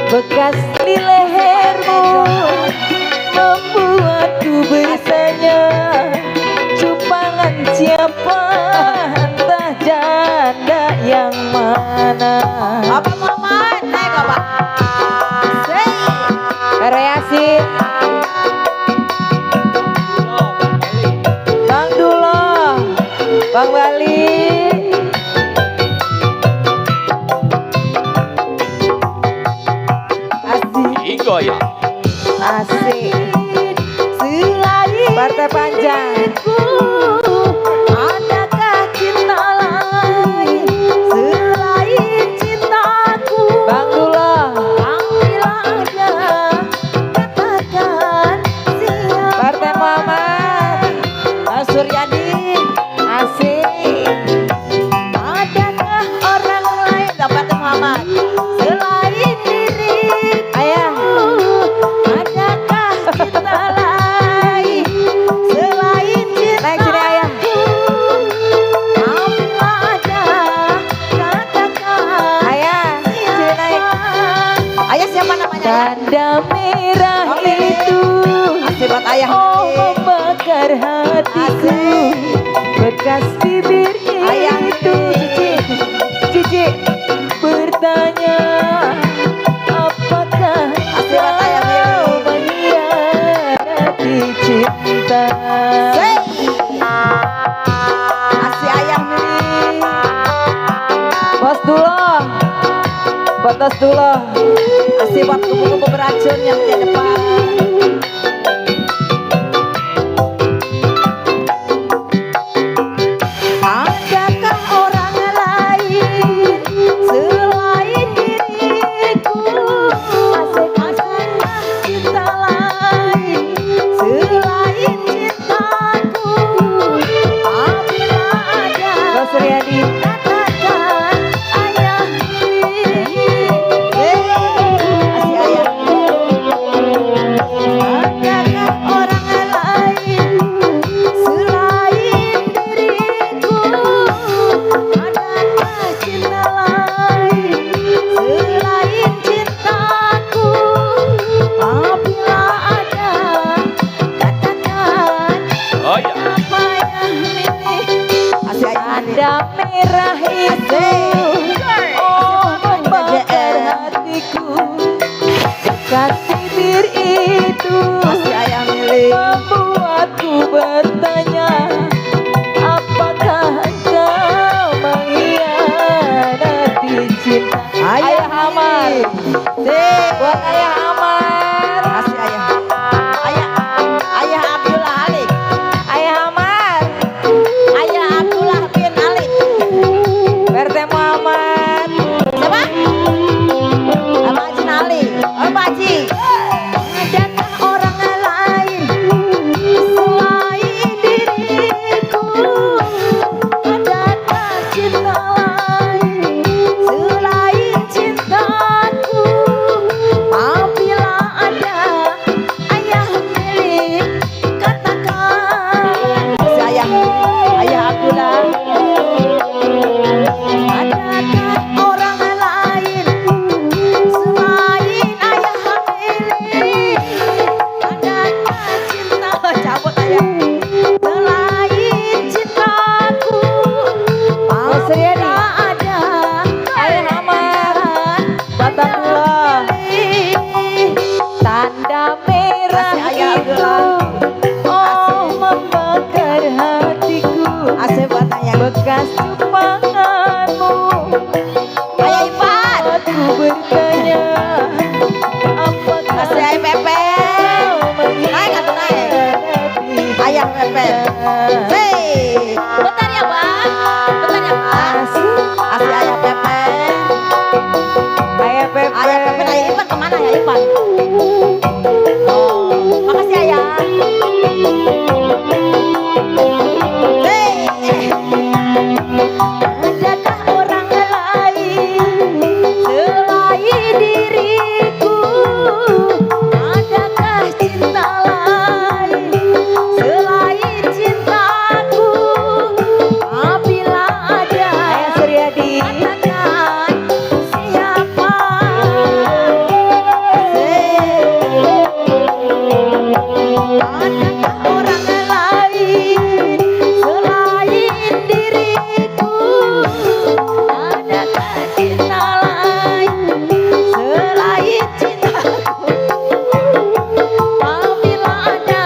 Speaker 1: Bekas di lehermu membuatku bertanya, cupangan siapa, entah janda yang mana.
Speaker 5: Apa Muhammad? Naik apa? Say.
Speaker 1: Yasin, Bang Dulo, Bang Bali.
Speaker 4: Igo ya.
Speaker 1: Asik. Partai Panjang.
Speaker 5: Adakah cinta lain selain cintaku?
Speaker 1: Bang Dulo.
Speaker 5: Ambil aja, katakan siapa?
Speaker 1: Partai Muhammad.
Speaker 5: Suryadi.
Speaker 1: Asik.
Speaker 5: Adakah orang lain? Dapat Muhammad. Selain diri.
Speaker 1: Ayah.
Speaker 5: Adakah cinta lain selain cinta?
Speaker 1: Naik sini ayah.
Speaker 5: Ambil aja, katakan.
Speaker 1: Ayah. Sini naik.
Speaker 5: Ayah siapa namanya?
Speaker 1: Tanda merah
Speaker 5: Oke.
Speaker 1: itu.
Speaker 5: Asih buat ayah.
Speaker 1: Oh membakar hatiku. Bekas bibir
Speaker 5: Ayah.
Speaker 1: itu. Cici. Cici. Bertanya. Abdullah. Asih buat kupu-kupu beracun yang di depan. Adakah orang lain selain diriku? Adakah cinta lain selain cintaku? Apabila ada, katakan ayah pilih. Asih ayah. Adakah orang lain selain diriku? Adakah cinta lain selain cintaku? Apabila ada, katakan
Speaker 4: Oh ya.
Speaker 1: apa yang milih. Tanda merah itu, oh membakar hatiku. Dekat bibir itu, membuatku bertanya, apakah kau mengkhianati cinta? Ayah Amar, buat Ayah Amar. Ayah Abdullah Ali. Ayah Amar. Ayah Abdullah bin Ali. RT Muhammad. Siapa? Abang Haji Ali. Oh Pak Haji. Adakah orang lain selain diriku? Adakah cinta lain selain cintaku? Apabila ada, ayah milik, katakan. Ayah Abdullah. Adakah orang lain selain ayah milik? Adakah cinta, cabut ayah, selain cintaku? Apabila ada, ayah Amar, Batangullah. Tanda merah itu, oh membakar hatiku. Bekas cupanganmu, ayah Ipan. Aku bertanya, apakah
Speaker 5: Ayah Pepe. Naik atau naik? Ayah Pepe. Hei, bentar ya Bang. Bentar ya Bang. Asih Ayah Pepe.
Speaker 1: Ayah Pepe.
Speaker 5: Ayah Pepe, Ayah Ipan kemana Ayah Ipan? Oh, makasih Ayah. Hei.
Speaker 1: Adakah orang lain selain diriku? Adakah cinta lain selain cintaku? Apabila ada, Ayah Suryadi, katakan siapa? Adakah orang lain selain diriku? Adakah cinta lain selain cintaku? Apabila ada,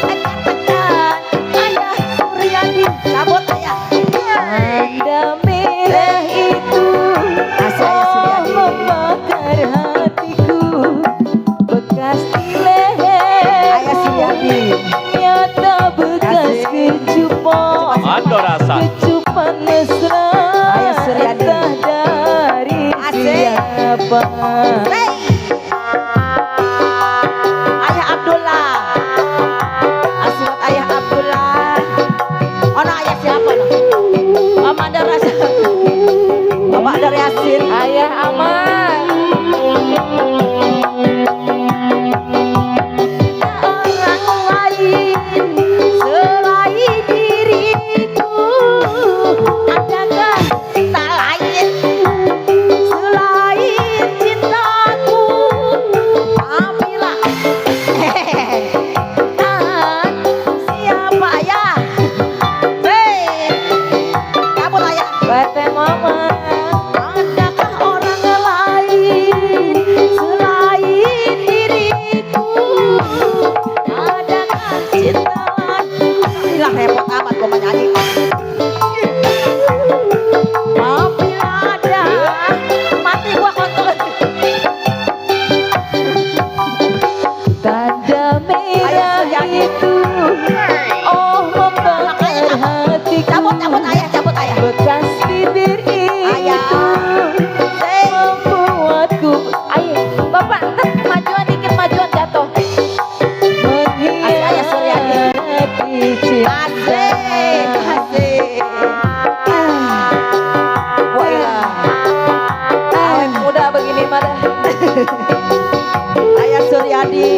Speaker 1: katakan ayah Suryadi.
Speaker 5: Cabut Ayah.
Speaker 1: Tanda merah itu, oh membakar hatiku. Bekas di leher,
Speaker 5: Ayah Suryadi.
Speaker 1: nyata bekas kecupan.
Speaker 4: Ada rasa.
Speaker 1: Kecupan mesra,
Speaker 5: Ayah Suryadi.
Speaker 1: entah dari
Speaker 5: Asik.
Speaker 1: siapa.
Speaker 5: Hei. Ayah Abdullah. Asih buat Ayah Abdullah. Oh no, ayah siapa no? Mama ada rasa. Bapak dari Yasin.
Speaker 1: Ayah Amar. Orang lain selain diriku. Adakah
Speaker 5: Tak lain.
Speaker 1: selain cintaku?
Speaker 5: cabut ayah, cabut ayah.
Speaker 1: Bekas bibir
Speaker 5: Ayah.
Speaker 1: itu membuatku
Speaker 5: Bapak, ntar majuan dikit, majuan jatuh. Ayah Suryadi.
Speaker 1: mengkhianati cinta.
Speaker 5: Asik, asik. Wah iya. Awet muda begini mah dah. Ayah Suryadi.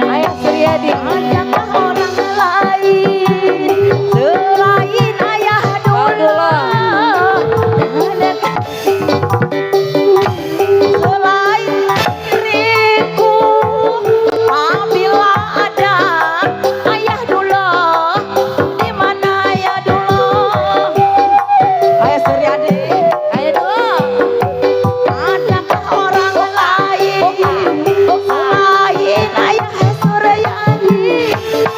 Speaker 1: Ayah Suryadi, adakah orang lain selain ayah dulu? Adakah
Speaker 5: Selain diriku, apabila ada ayah dulu, di mana ayah dulu? Ayah Suryadi, ayah dulu. Adakah orang lain selain ayah Suryadi?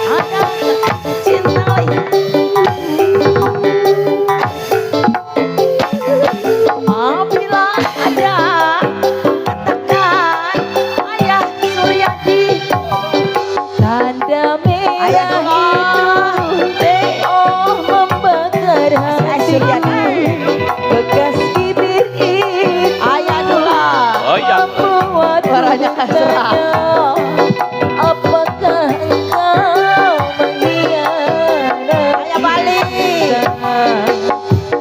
Speaker 5: Adakah cinta lain? Apabila ada, katakan ayah Suryadi.
Speaker 1: tanda
Speaker 5: Ayah
Speaker 1: merah itu oh membakar hatiku. Bekas bibir itu
Speaker 5: Ayah dulu.
Speaker 4: Oh iya.
Speaker 1: membuat
Speaker 5: Suaranya kasar.
Speaker 1: apakah engkau mengkhianati
Speaker 5: Ayah balik.
Speaker 1: cinta?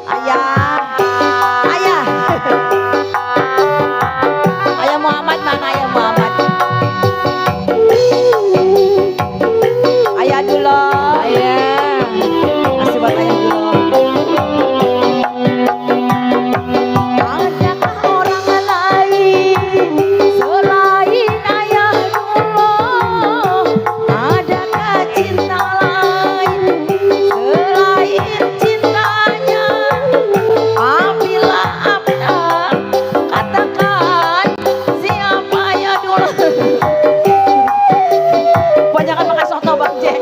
Speaker 5: Ayah, ayah, ayah Muhammad mana ayah Muhammad? Ayah dulu, ayah. Masih buat ayah dulu. Adakah orang lain selain ayah dulu? Adakah cinta lain selain cintanya? Apabila ada, katakan siapa ya dulu. Banyakan makan soto Bang Jack.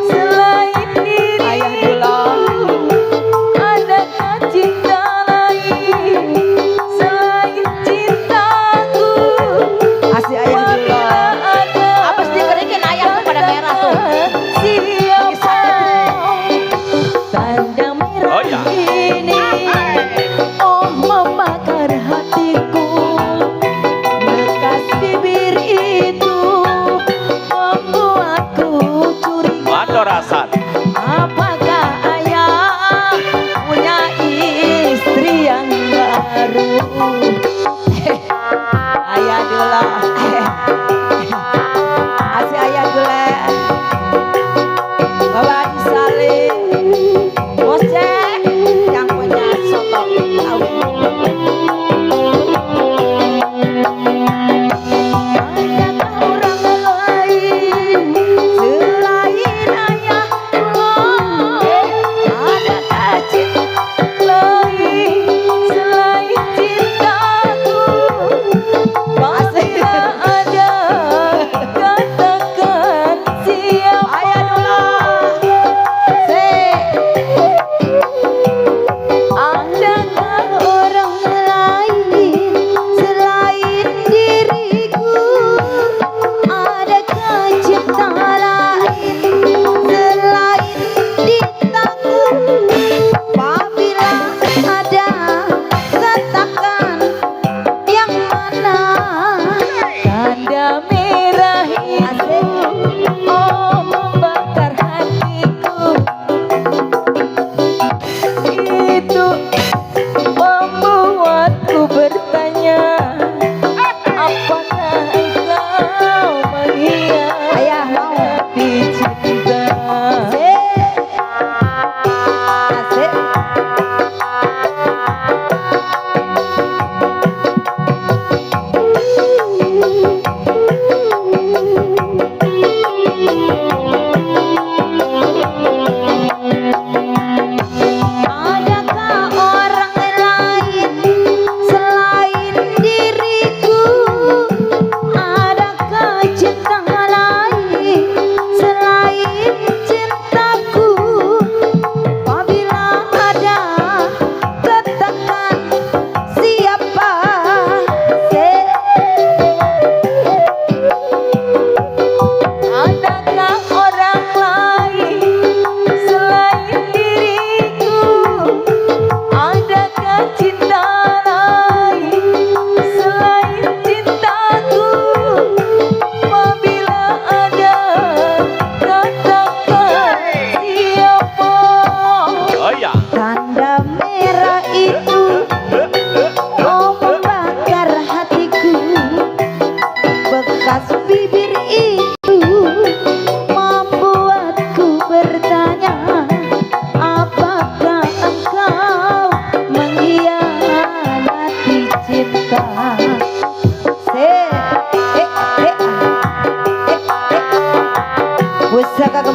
Speaker 1: Selain diri
Speaker 5: Ayah dulu.
Speaker 1: adakah cinta lain selain cintaku?
Speaker 5: Kasih ayah dulu.
Speaker 1: Ada
Speaker 5: Abis diberikan ayah tuh pada merah tuh.
Speaker 1: siapa tanda merah
Speaker 4: Oh iya.
Speaker 1: ini oh membakar hatiku. Bekas bibir itu membuatku curiga.
Speaker 4: Madorasan.
Speaker 5: Apakah ayah punya istri yang baru? Ayah dulu. Asih ayah dulu. Bapak Haji Salim. Bos Jack yang punya soto tahu.
Speaker 1: Adakah orang lain selain ayah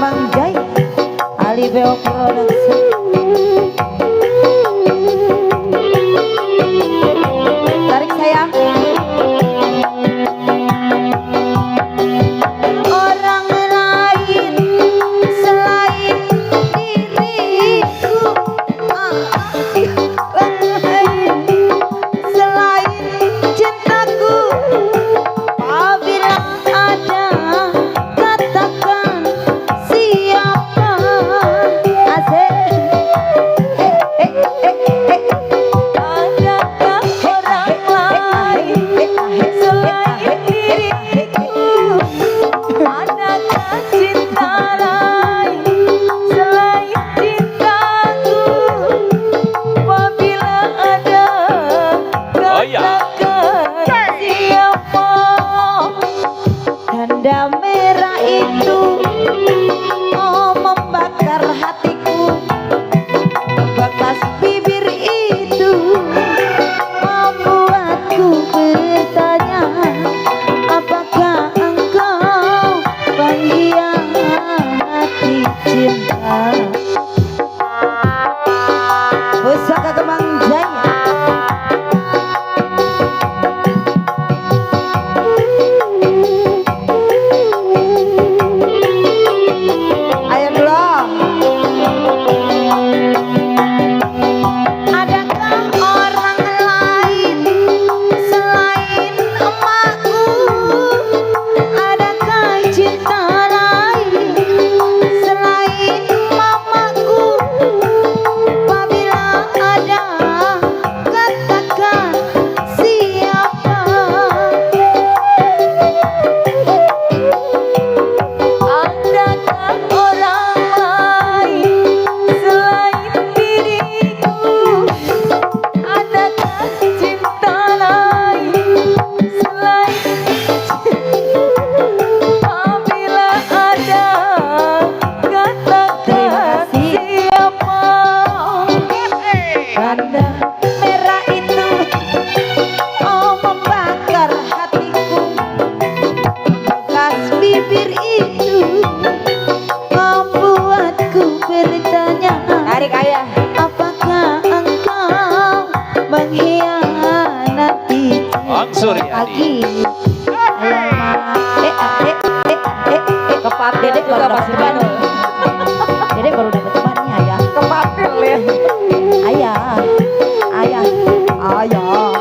Speaker 1: Kemang Jaya Alibeo Production. Tarik sayang. Orang lain selain diriku, selain cintaku, apabila ada katakan siapa. Asik. Adakah orang lain selain diriku? Adakah cinta lain selain cintaku? Apabila ada katakan siapa. Tanda merah itu oh membakar hatiku. Bakas bibir itu membuatku bertanya, apakah engkau mengkhianati cinta? Pusaka Kemang Jaya. Ayo dulu. Adakah orang lain selain emakku? Adakah cinta lain selain mamaku? Apabila ada katakan siapa. Adakah orang lain selain diriku? Adakah cinta lain selain apabila ada katakan siapa. Tanda merah itu oh membakar hatiku. Bekas bibir itu membuatku bertanya, tarik ayah, apakah engkau mengkhianati
Speaker 4: Angsur ya,
Speaker 1: Agi? Kepap dedek juga pasti baru. Dedek baru dapat temannya ya. Kepapil ya. Ayah, ayah, ayah.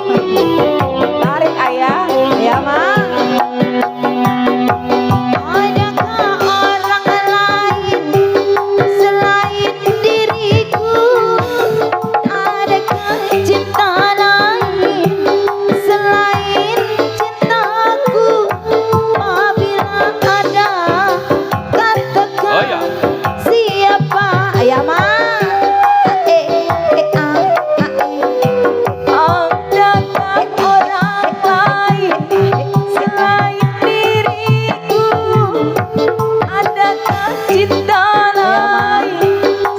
Speaker 1: Tarik ayah, ya mak. Adakah orang lain selain diriku? Adakah cinta lain selain cintaku? Apabila ada katakan siapa. Ayah mak. Adakah orang lain selain diriku? Adakah cinta lain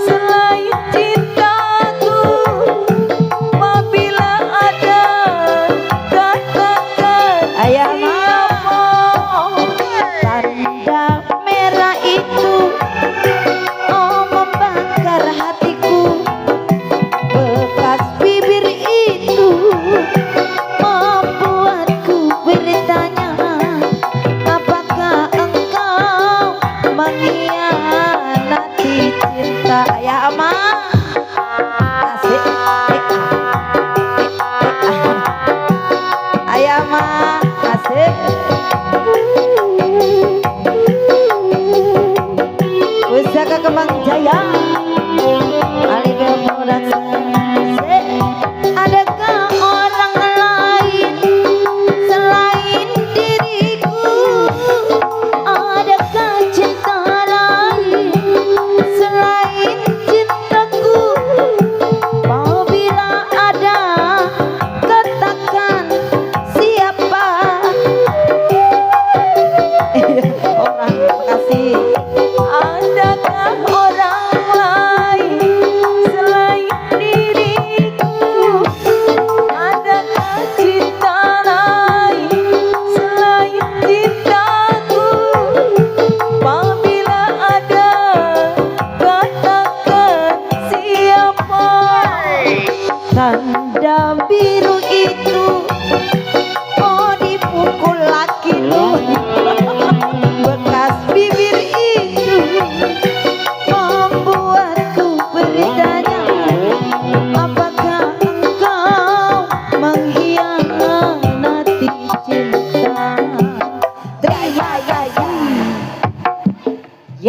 Speaker 1: selain cintaku? Apabila ada katakan siapa. Tanda merah itu oh membakar hatiku. Bekas bibir itu membuatku bertanya, apakah engkau mengkhianati cinta? Ya aman. Asik. Ayah mah asik. Pusaka Kemang Jaya Alibeo Production. Adakah orang lain selain diriku? Adakah cinta lain selain cintaku? Apabila ada katakan siapa. Orang makasih. Adakah orang lain selain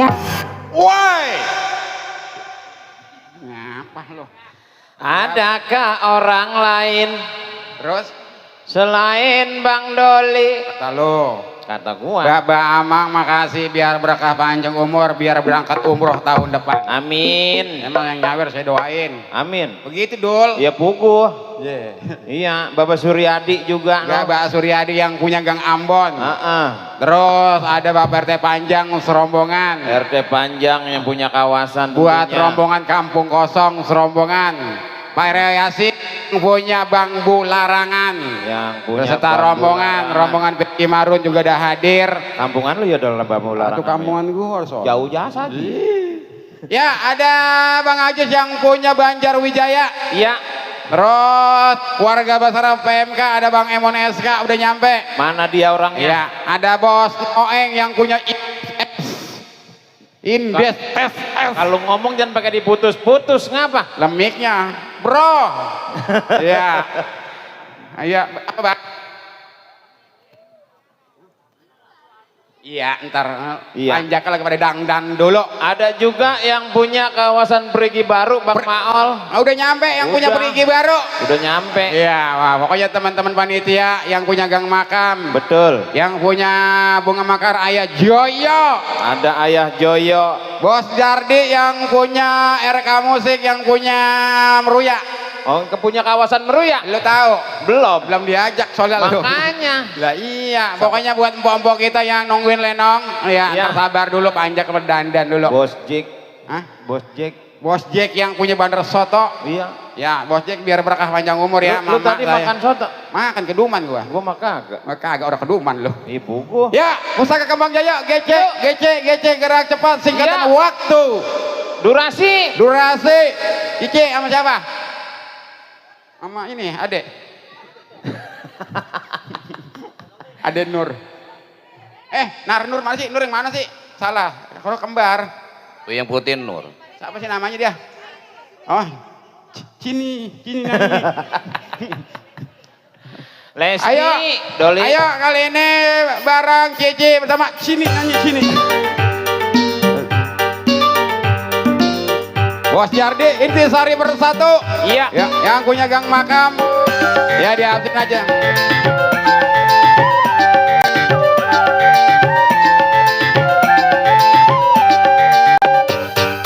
Speaker 1: Ya.
Speaker 2: Woi. Ngapa lo?
Speaker 4: Adakah orang lain
Speaker 2: Terus
Speaker 4: selain Bang Doli?
Speaker 2: kata lo.
Speaker 4: Kata gua.
Speaker 2: Baba Amang makasih biar berkah panjang umur, biar berangkat umroh tahun depan.
Speaker 4: Amin.
Speaker 2: Emang yang nyawer saya doain.
Speaker 4: Amin.
Speaker 2: Begitu Dul.
Speaker 4: Ya pugu.
Speaker 2: Yeah.
Speaker 4: Iya, Bapak Suryadi juga.
Speaker 2: Bapak Suryadi yang punya Gang Ambon.
Speaker 4: Heeh.
Speaker 2: Terus ada Bapak RT Panjang serombongan.
Speaker 4: RT Panjang yang punya kawasan
Speaker 2: Buat
Speaker 4: tentunya.
Speaker 2: rombongan Kampung Kosong serombongan. Pak Yasin punya Bangbu Larangan.
Speaker 4: Yang punya
Speaker 2: Beserta
Speaker 4: Bambu
Speaker 2: rombongan,
Speaker 4: Larangan.
Speaker 2: rombongan Peki Marun juga udah hadir.
Speaker 4: Kampungan lu ya dalam Bambu Larangan.
Speaker 2: Itu kampungan gua soal.
Speaker 4: Jauh jasa.
Speaker 2: Ya, ada Bang Ajus yang punya Banjar Wijaya.
Speaker 4: Iya.
Speaker 2: Terus warga Basara PMK ada Bang Emon SK udah nyampe.
Speaker 4: Mana dia orangnya?
Speaker 2: Ya, ada Bos Noeng yang punya Indes SS.
Speaker 4: Kalau ngomong jangan pakai diputus-putus, ngapa?
Speaker 2: Lemiknya, bro. Ya, iya, apa Bang? Iya, ntar
Speaker 4: Iya.
Speaker 2: panjak lagi pada dangdan dulu.
Speaker 4: Ada juga yang punya kawasan Perigi Baru, Bang Maol.
Speaker 2: Udah nyampe yang punya
Speaker 4: Udah.
Speaker 2: perigi baru.
Speaker 4: Udah nyampe.
Speaker 2: Iya, wah, pokoknya teman-teman panitia yang punya gang makam,
Speaker 4: Betul.
Speaker 2: yang punya bunga makar Ayah Joyo,
Speaker 4: Ada Ayah Joyo.
Speaker 2: Bos Jardi yang punya RK Musik, yang punya Meruya.
Speaker 4: Oh, punya kawasan Meruya?
Speaker 2: Lu tahu?
Speaker 4: Belum.
Speaker 2: Belum diajak soalnya lu.
Speaker 4: Makanya.
Speaker 2: Lah iya, pokoknya buat empok-empok kita yang nungguin lenong, ya,
Speaker 4: Iya.
Speaker 2: ntar sabar dulu panjak ke dandan dulu.
Speaker 4: Bos Jack.
Speaker 2: Hah?
Speaker 4: Bos Jack.
Speaker 2: Bos Jack yang punya bandar soto.
Speaker 4: Iya.
Speaker 2: Ya, Bos Jack biar berkah panjang umur ya.
Speaker 4: Lu
Speaker 2: Mama
Speaker 4: tadi
Speaker 2: saya.
Speaker 4: makan soto?
Speaker 2: Makan keduman gua.
Speaker 4: Gua mah kagak.
Speaker 2: Kagak orang keduman lu.
Speaker 4: Ibu gua.
Speaker 2: Ya, Pusaka Kembang Jaya, GC, gerak cepat, singkatan
Speaker 4: Iya.
Speaker 2: waktu.
Speaker 4: Durasi.
Speaker 2: Durasi. Ice sama siapa? Sama ini, Ade. Ade Nur. Nar Nur mana sih? Nur yang mana sih? Salah. Kalau kembar.
Speaker 4: Tuh yang putih Nur.
Speaker 2: Siapa sih namanya dia? Oh, Cini nyanyi.
Speaker 4: Lesti.
Speaker 2: Ayo,
Speaker 4: Doli.
Speaker 2: ayo kali ini bareng Cici bersama Cini nyanyi Cini. Bos Jardi, Intisari bersatu.
Speaker 4: Iya.
Speaker 2: Ya, yang punya gang makam. Ya dihabisin aja.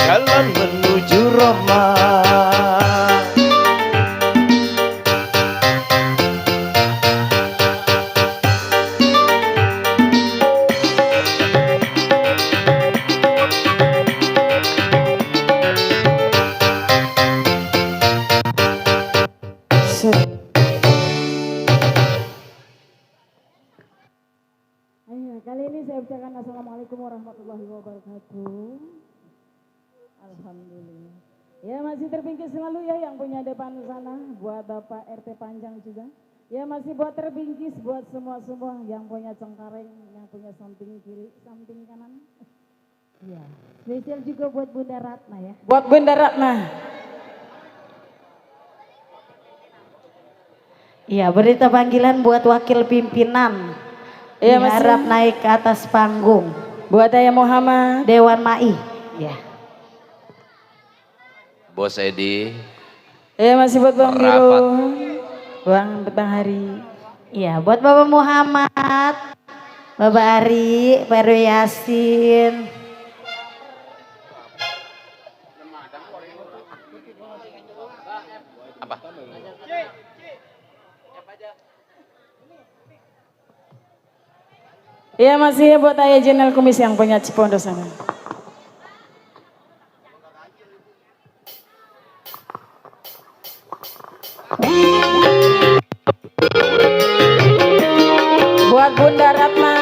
Speaker 3: Jalan menuju Roma.
Speaker 1: Ayo, kali ini saya ucapkan Assalamualaikum warahmatullahi wabarakatuh. Alhamdulillah. Ya masih terbingkis selalu ya yang punya depan sana, buat Bapak RT Panjang juga. Ya masih buat terbingkis buat semua yang punya Cengkareng, yang punya samping kiri, samping kanan. Ya, spesial juga buat Bunda Ratna ya. Buat Bunda Ratna. Iya, berita panggilan buat wakil pimpinan.
Speaker 5: Iya, Mas.
Speaker 1: Harap naik ke atas panggung.
Speaker 5: Buat Ayah Muhammad.
Speaker 1: Dewan MAI. Ya.
Speaker 4: Bos Edi.
Speaker 5: Iya masih buat Bang
Speaker 4: Rapat.
Speaker 5: Biro. Bang Hari.
Speaker 1: Iya, buat Bapak Muhammad, Bapak Ari, Pak Rw Yasin.
Speaker 5: Iya masih buat Ayah Jenel Kumis yang punya Cipondo sana. Buat Bunda Ratna.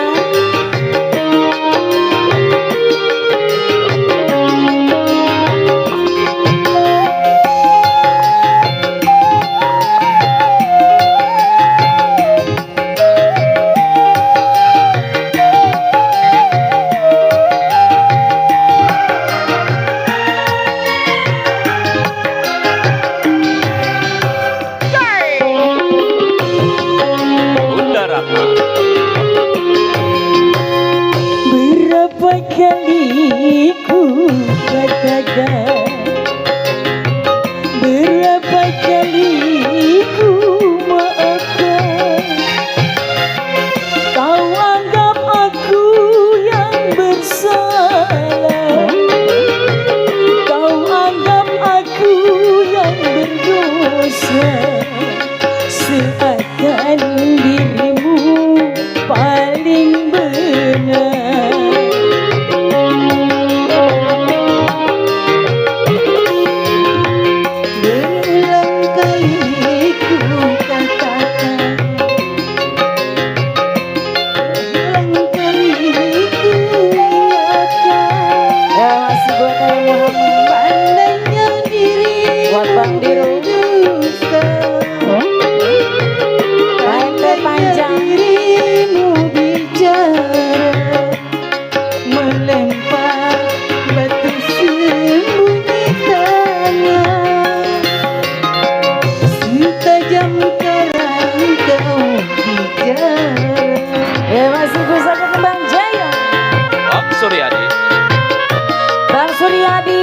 Speaker 1: Bang Suryadi.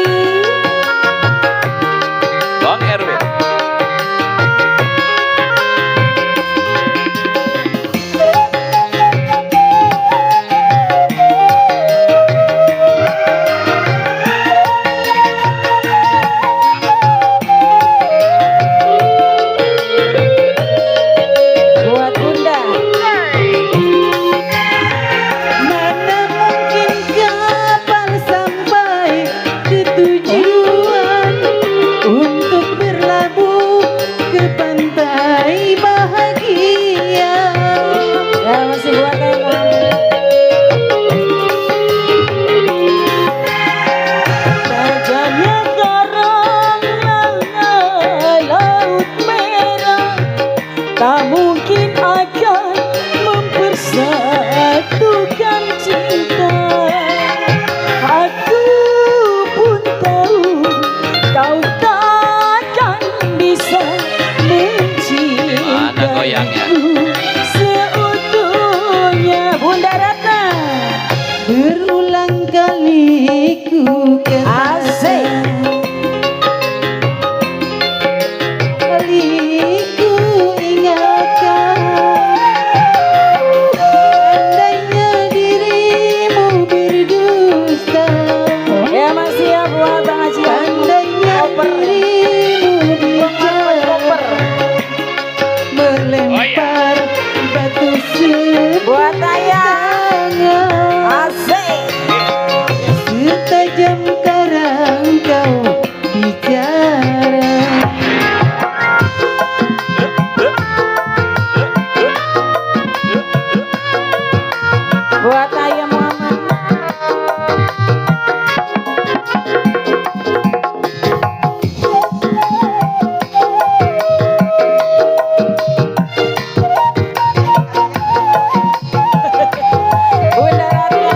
Speaker 4: Bang Erwin.
Speaker 1: Buat Bunda. Mana mungkin kapal sampai ke tujuan untuk berlabuh ke pantai bahagia. Ya masih buat kayak tajamnya karang laut merah tak mungkin akan mempersatukan cinta. Aku pun tahu kau takkan bisa
Speaker 4: Mana goyangnya?
Speaker 1: mencintaiku seutuhnya. Bunda Ratna. Berulang kali ku katakan, kali ku ingatkan, andainya dirimu berdusta. Ya masih ya buat Bang Haji. Andainya dirimu bicara melempar batu buat ayah. Asik. Setajam karang kau bicara. Buat ayah Muhammad. Bunda Ratna.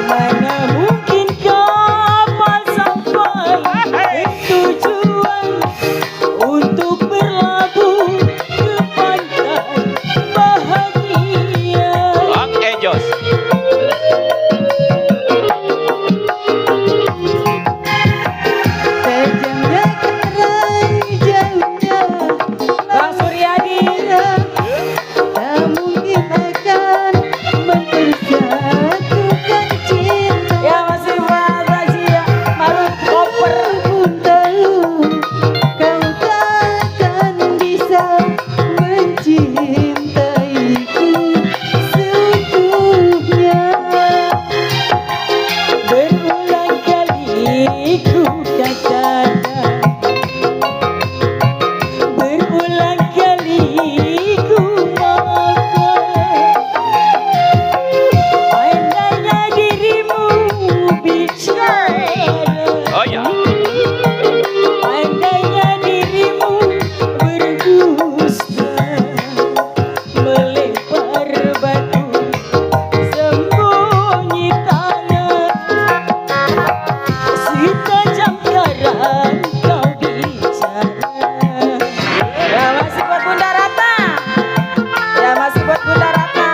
Speaker 1: Mana mungkin kapal sampai ke tujuan untuk berlabuh ke pantai bahagia.
Speaker 4: Bang Ejos.
Speaker 1: Tajamnya karang jauhnya Bang Suryadi. Tak mungkin akan mempersatukan cinta. Ya masih buat Razia Maruf Koper. Pun tahu kau takkan bisa mencintaiku seutuhnya. Berulang kali ku katakan, berulang kali ku maafkan, andainya dirimu bicara,
Speaker 4: Oh ya.
Speaker 1: andainya dirimu berdusta, melempar batu sembunyi tangan. Setajam karang kau bicara. Ya masih buat Bunda Ratna. Ya masih buat Bunda Ratna.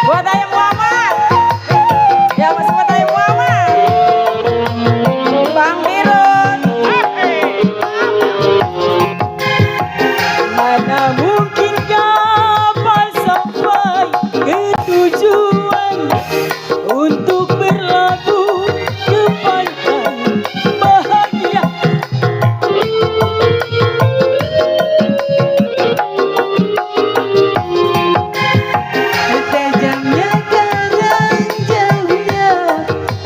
Speaker 1: Buat ayah Muhammad. Ya masih buat ayah Muhammad. Bang Dirun. Mana mungkin kapal sampai ke tujuan untuk berlabuh ke pantai bahagia. Tajamnya karang jauhnya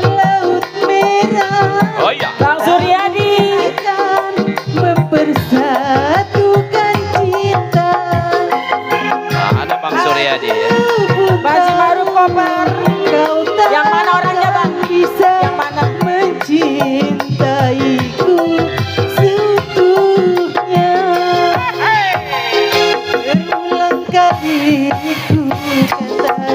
Speaker 1: laut merah.
Speaker 4: Oh ya.
Speaker 1: Bang Suryadi akan mempersatukan cinta.
Speaker 4: Ada Bang Suryadi ya.
Speaker 1: Masih Maruf Koper. Yang mana orangnya Bang? Bisa yang mana? Mencintaiku seutuhnya. Berulang kali ku katakan,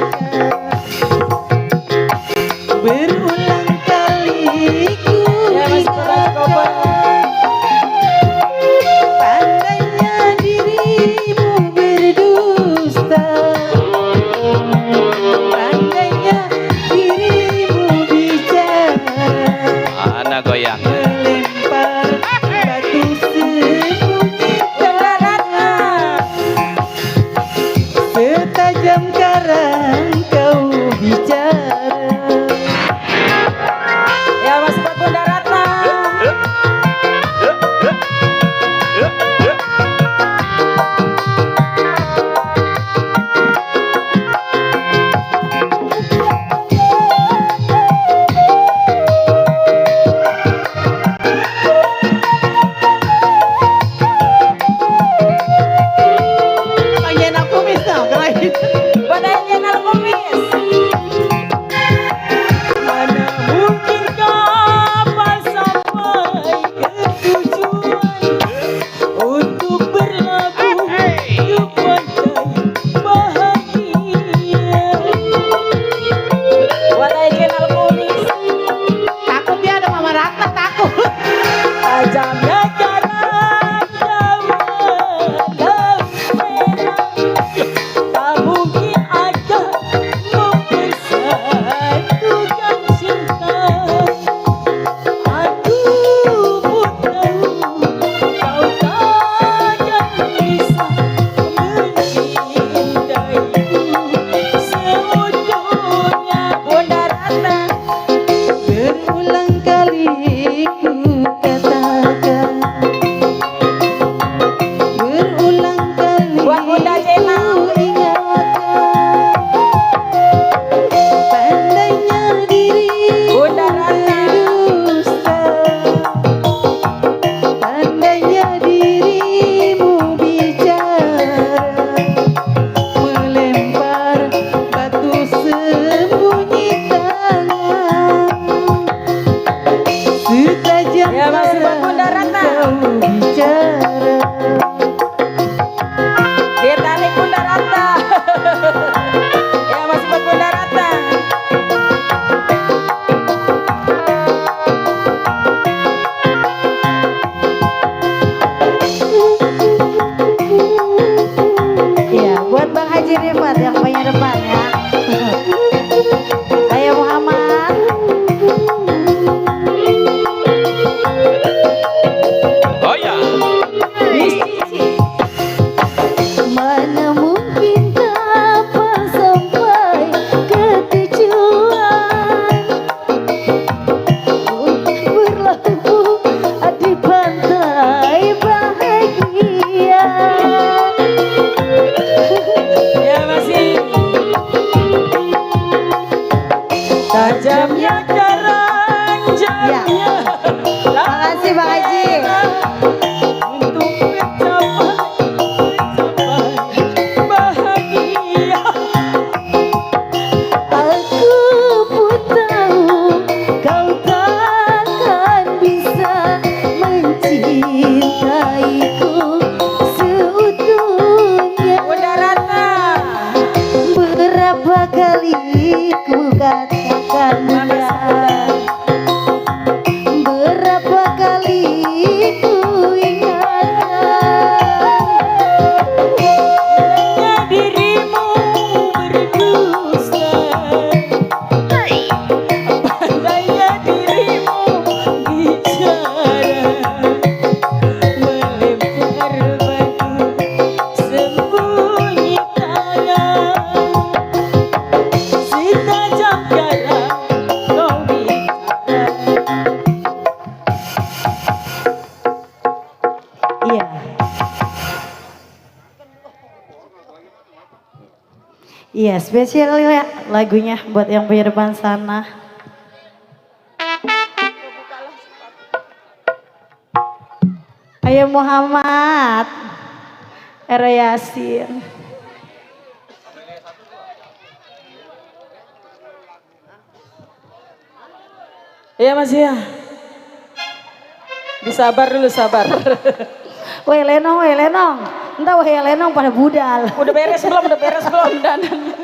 Speaker 6: Tajamnya karang jamnya.
Speaker 1: Makasih Bang Haji.
Speaker 6: Untuk mencapai bahagia.
Speaker 1: Aku pun tahu kau takkan bisa mencintaiku seutuhnya.
Speaker 6: Bunda Ratna.
Speaker 1: Berapa kali ku katakan Bunda, berapa kali ku ingatkan,
Speaker 6: Hanya dirimu berdusta. Pandainya dirimu bicara. Melempar batu sembunyi tangan. Setajam karang kau bicara.
Speaker 1: iya. Iya, spesial ya lagunya buat yang punya depan sana. Ayo Muhammad, Era Yasin.
Speaker 6: Iya Mas ya. Disabar dulu, sabar.
Speaker 1: Weh Lenong, entah weh Lenong pada budal.
Speaker 6: Udah beres belum dandannya.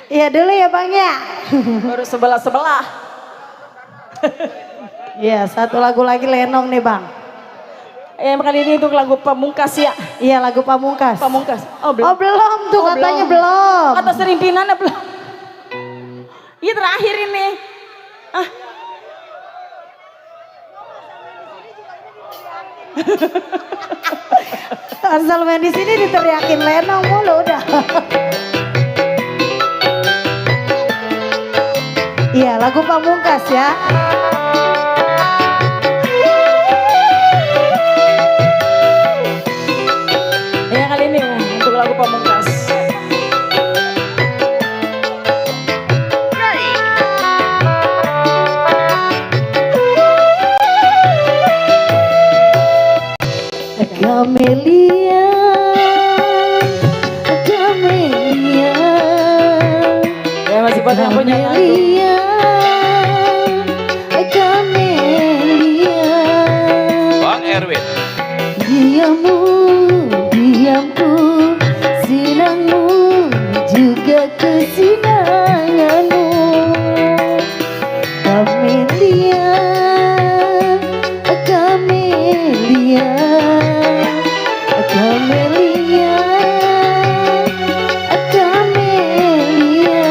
Speaker 1: Iya dulu ya Bang ya.
Speaker 6: Baru sebelah-sebelah.
Speaker 1: Iya, satu lagu lagi Lenong nih Bang.
Speaker 6: Kali ini untuk lagu Pamungkas ya.
Speaker 1: Iya lagu Pamungkas.
Speaker 6: Pamungkas.
Speaker 1: Oh belum tuh
Speaker 6: Oh,
Speaker 1: katanya belum.
Speaker 6: Kata serintinannya belum. Iya terakhir ini. Ah.
Speaker 1: Asal main di sini diteriakin Lenong mulu udah. Iya lagu Pamungkas ya.
Speaker 6: Kali ini untuk lagu Pamungkas.
Speaker 1: Camelia, Camelia,
Speaker 6: Ya masih pada yang punya lagu.
Speaker 1: Camelia, Camelia.
Speaker 4: Bang Erwin.
Speaker 1: Diammu, diamku, sinangmu juga kesinanganmu. Camelia, Camelia, Camelia, Camelia.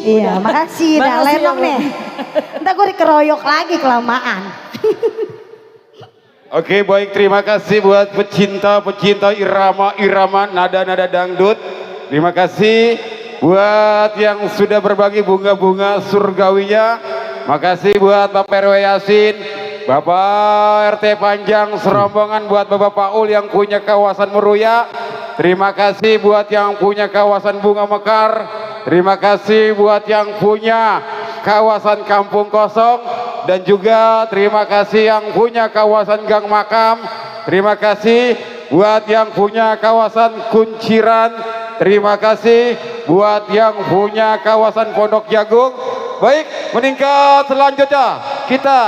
Speaker 1: Iya, makasih. Dah
Speaker 6: Makasih ya,
Speaker 1: lenong
Speaker 6: Bu.
Speaker 1: nih. Ntar gue dikeroyok lagi kelamaan.
Speaker 2: Oke, baik, terima kasih buat pecinta-pecinta irama-irama nada-nada dangdut. Terima kasih buat yang sudah berbagi bunga-bunga surgawinya. Makasih buat Bapak RW Yasin, Bapak RT Panjang serombongan, buat Bapak Paul yang punya kawasan Meruya. Terima kasih buat yang punya kawasan Bunga Mekar. Terima kasih buat yang punya kawasan Kampung Kosong. Dan juga terima kasih yang punya kawasan Gang Makam. Terima kasih buat yang punya kawasan Kunciran. Terima kasih buat yang punya kawasan Pondok Jagung. Baik, meningkat selanjutnya kita